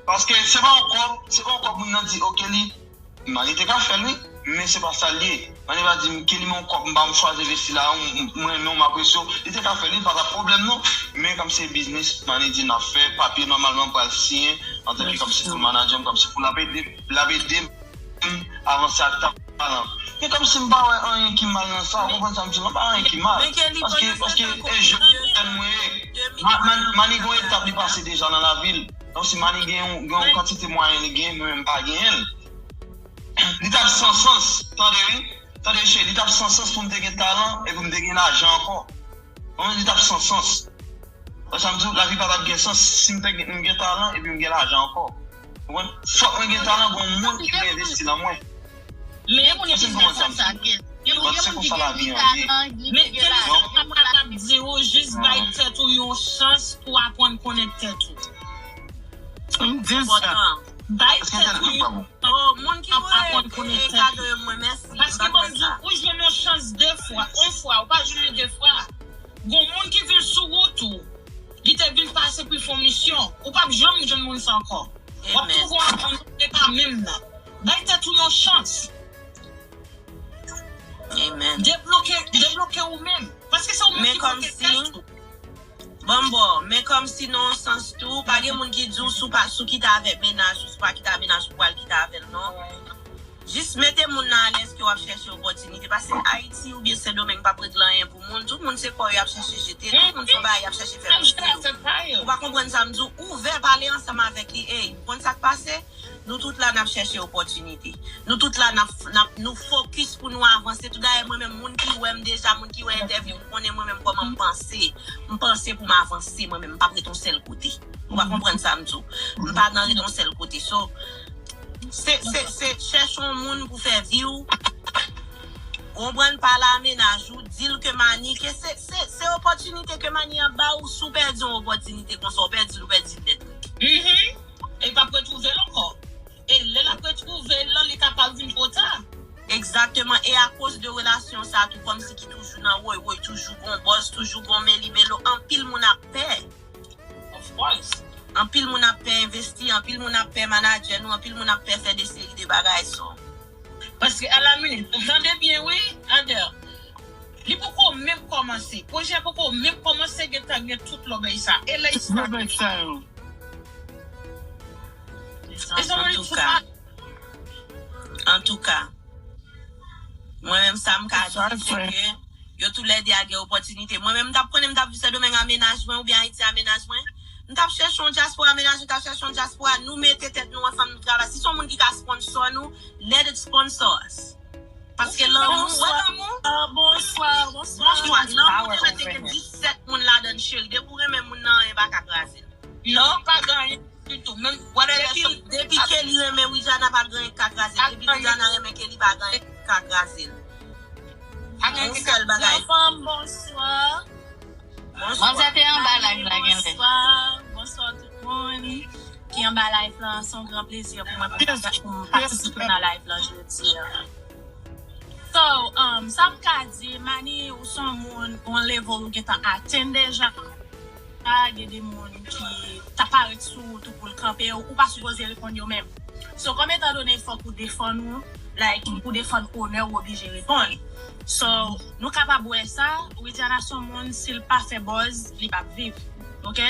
Paske se pa yon kòb, se pa yon kòb moun nan di, oke, li, Mani te ka fè l, wi, men se pa sa l ye. Mani va di m, Kelly, men yon kòb m ba m chwazi envesti la, m, m, m renmen w, m apresye w. Li te ka fè l, wi, pa t ap pwoblèm, non. Men kòmsi se biznis, Mani di n ap fè, papye nòmalman pral siyen, antanke kòmsi pou manadjè m, kòmsi pou l ap ede, l ap ede m avanse ak talan. Men kòmsi m pa wè anyen ki mal nan sa, ou konprann sa m di la, pa anyen ki mal. Paske, paske e jèn mwen ye. Ma-, Man-, Mani gon etap li pase deja nan lavi l. Kòmsi Mani gen yon, gen yon kantite mwayen li genyen, mwen menm m pa genyen l. Li t ap san sans, tande wi. Tande cheri, li t ap san sans pou m te gen talan e pou m te gen lajan ankò. Konprann, li t ap san sans. Wè sa m di w, lavi pa t ap gen sans si m te gen, m gen talan epi m gen lajan ankò. Ou konprann? Fòk mwen gen talan, gon moun ki vle envesti nan mwen. Men moun ki fè sa, sa gen. Gen moun ki gen talan, gen moun ki gen lajan. Men Kelly, sa m kapab di w, jis bay tèt ou yon chans pou aprann konnen tèt ou. M di sa. Bay tèt ou yon chans pou aprann konnen tèt ou. Paske ban m di w, ou jwenn yon chans de fwa, yon fwa, ou pa jwenn li de fwa. Gon moun ki vin sou wout ou, li te vin pase pou l fè yon misyon. Ou p ap janm jwenn moun sa ankò. W ap twouve w ak yon moun, se pa menm nan. Bay tèt ou yon chans. Debloke, debloke ou menm. Paske se ou menm ki bloke tèt ou. Bon, bon, men kòmsi nan yon sans tou, pa gen moun ki di w si w pa, si w kite avèk mennaj ou, si w pa kite ak mennaj ou, pral kite avè l, non. Jis mete moun nan alèz ke w ap chèche opòtinite. Paske Ayiti oubyen Sendomeng p ap regle anyen pou moun. Tout moun se kò yo ap chèche jete. Tout moun se yon bagay y ap chèche fè pou yo. Ou pa konprann sa m di w? Ouvè pale ansanm avèk li. Ey, ou konn sa k pase? Nou tout la n ap chèche opòtinite. Nou tout la n ap, n ap, nou fokis pou nou avanse tou. Dayè, mwen menm, moun ki wè m deja, moun ki wè entèvyou m, konnen mwen menm kòman m panse. M panse pou m avanse, mwen menm, m p ap ret yon sèl kote. Ou pa konprann sa m di w? M pa nan ret yon sèl kote. So, se, se, se chèche yon moun pou fè vi w. Konprann, pale a mennaj ou, di l ke Mani, ke se, se, se opòtinite ke Mani ap ba ou, si w pèdi yon opòtinite konsa, w pèdi l, ou pèdi l nèt. Mhm. E l p ap retwouve l ankò. E lè l ap retwouve l lan, li kapab vin twò ta. Egzakteman. E akoz de relasyon sa tou, kòmsi ki toujou nan woy woy, toujou gon bòz, toujou gon meli melo, anpil moun ap pè. Of course. Anpil moun ap pè envesti, anpil moun ap pè manadjè nou, anpil moun ap pè fè de seri de bagay, so. Paske alaminit, tande byen wi, Ander. Li poko menm kòmanse. Pwojè poko menm kòmanse, gentan gen tout lòbèy sa. E lè sa. Lòbèy sa yo. Mezanmi, antouka. Antouka. Mwen menm, sa m ka di, se ke yo toulède a gen opòtinite. Mwen menm, m t ap konnen m t ap viv Sendomeng a mennaj mwen oubyen Ayiti a mennaj mwen, m t ap chèche yon dyaspora mennaj, m t ap chèche yon dyaspora, nou mete tèt nou ansanm, nou travay. Si se yon moun ki ka sponsor nou, let it sponsor us. Paske lanmou, wè lanmou. Bonswa, bonswa, bonswa. Lanmou te mete gen disèt moun ladan l, cheri. Depi w renmen moun nan, anyen pa ka kraze l. Non, pa gen anyen ditou. Menm, whatever. Depi, depi Kelly renmen Widiana, pa gen anyen k ka kraze l. Depi Widiana renmen Kelly, pa gen anyen k ka kraze l. Pa gen anyen k ka kraze l. Yon sèl bagay. Fanm, bonswa. Bonswa. Manzè te anba live la genlè. Bonswa, bonswa tout moun ki anba live la. Se yon gran plezi pou mwen pou m patisipe nan live la jodi a. So, um, sa m ka di, Mani, ou se yon moun, yon level ou gentan atenn deja. Gen de moun ki ta parèt sou wout ou pou l kanpe, ou pa sipoze reponn yo menm. So, kòm etandone fòk ou defann ou, like, pou defann onè, ou oblije reponn. So, nou kapab wè sa, Widiana se yon moun, si l pa fè buzz, li p ap viv. Ok?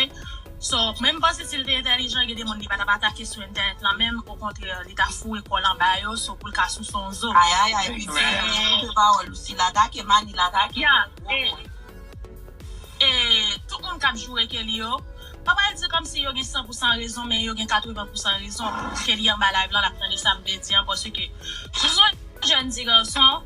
So, mwen m panse si l te entèlijan, gen de moun li pa t ap atake sou entènèt lan menm, okontrè, li t ap foure kò l anba yo, so pou l ka souse yon zo. Ayayay, pitit, koute pawòl ou, si l atake, Mani l atake. Yeah, gwo e, e tout moun k ap joure Kelly yo, pa pral di kòmsi yo gen san pou san rezon, men yo gen katreven pou san rezon. Kelly anba live lan, l ap tande sa m vle di an, paske sou yon jèn ti gason,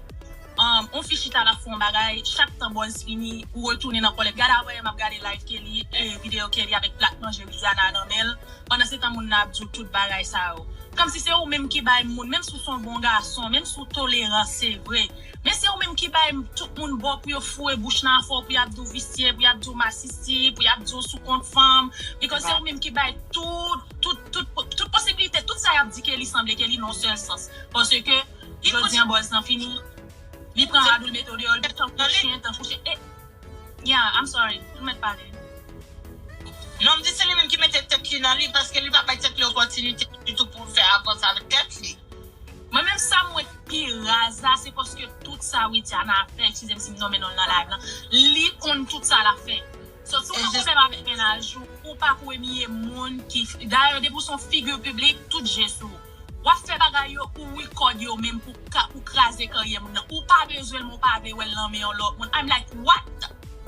um, yon fi chita l ap fè yon bagay, chak tan buzz fini, ou retounen nan kòlèt. Gade avè m ap gade live Kelly, e videyo Kelly avèk plat manje Widiana nan men l. Pandansetan, moun nan ap di w tout bagay sa yo. Kòmsi se ou menm ki bay moun, menm si w se yon bon gason, menm si w toleran, se vre. Men se ou menm ki bay tout moun bò pou yo foure bouch nan afè w, pou y ap di w visye, pou y ap di w masisi, pou y ap di w sou kont fanm. Because se ou menm ki bay tout, tout, tout, tout posiblite, tout sa y ap di Kelly sanble Kelly nan yon sèl sans. Paske Jodi an buzz lan fini. Li pran Radou, l mete w deyò, li tankou chen, tankou chen. E, yeah, I'm sorry. Ou mèt pale. Non, m di se li menm ki mete tèt li nan li, paske li pa bay tèt li opòtinite ditou pou l fè avans avèk tèt li. Mwen menm sa mwen pi raz la, se paske tout sa Widiana ap fè, eskize m si m nonmen non l nan live lan, li konn tout sa l ap fè. So, si w gen pwoblèm avèk mennaj ou, ou pa premye moun ki, dayè, depi w se yon figi piblik, tout je sou ou. W ap fè bagay yo, ou record yo menm pou ka, pou kraze karyè moun nan. Ou pa bezwen l, men w pa vle wè l nan men yon lòt moun. I'm like, what?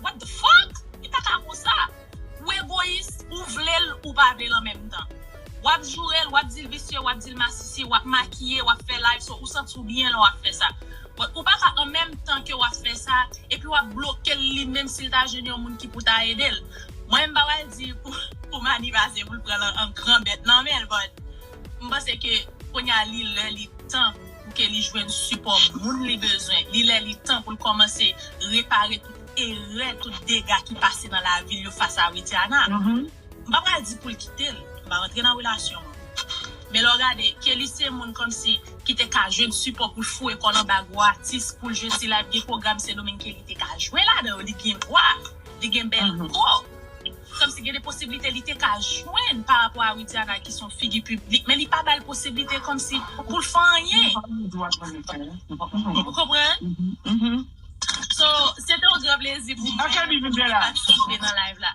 What the fuck? Li pa ka konsa. Ou egoyis, ou vle l, ou pa vle l an menm tan. W ap joure l, w ap di l visye, w ap di l masisi, w ap makiye, w ap fè live, so ou santi w byen lè w ap fè sa. But ou pa ka an menm tan ke w ap fè sa, epi w ap bloke l li menm si l ta jwenn yon moun ki pou ta ede l. Mwen, m pa pral di pou, pou Mani pase pou l pran l an, an gran bèt nan men l, but m panse ke kounye a li lè li tan pou ke li jwenn sipò moun li bezwen. Li lè li tan pou l kòmanse repare tout erè, tout dega ki pase nan lavi l yo fas a Widiana. M pa pral di pou l kite l, m pa rantre nan relasyon an. Men lè w gade, Kelly se moun kòmsi ki te ka jwenn sipò pou l foure kò l anba gwo atis, pou l jwe ti live, gen pwogram Sendomeng Kelly te ka jwe ladan yo, li gen dwa, li gen bèl kò. Kòmsi gen de posiblite li te ka jwenn pa rapò a Widiana ki se yon figi piblik, men li pa ba l posiblite kòmsi pou l fè anyen. Ou konprann? So, se te yon gran plezi pou mwen patisipe nan live la.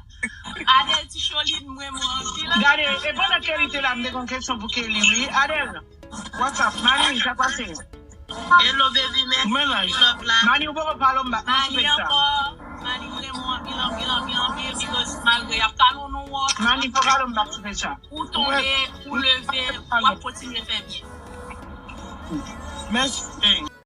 Adèl Ticholin, m renmen w anpil. Gade, e pandan Kelly te la, m te gen yon kesyon pou Kelly, wi. Adèl, what's up? Mani, sa pase? Hello, baby, mèsi pou love la. Mani, ou poko follow m back nan sou page sa. Mani ankò. Mani, m renmen w anpil, anpil, anpil, anpil, because malgre y ap kale w nan wòch, Mani, fò follow m back sou page sa. Ou tonbe, ou leve, w ap kontinye fè byen. Mèsi.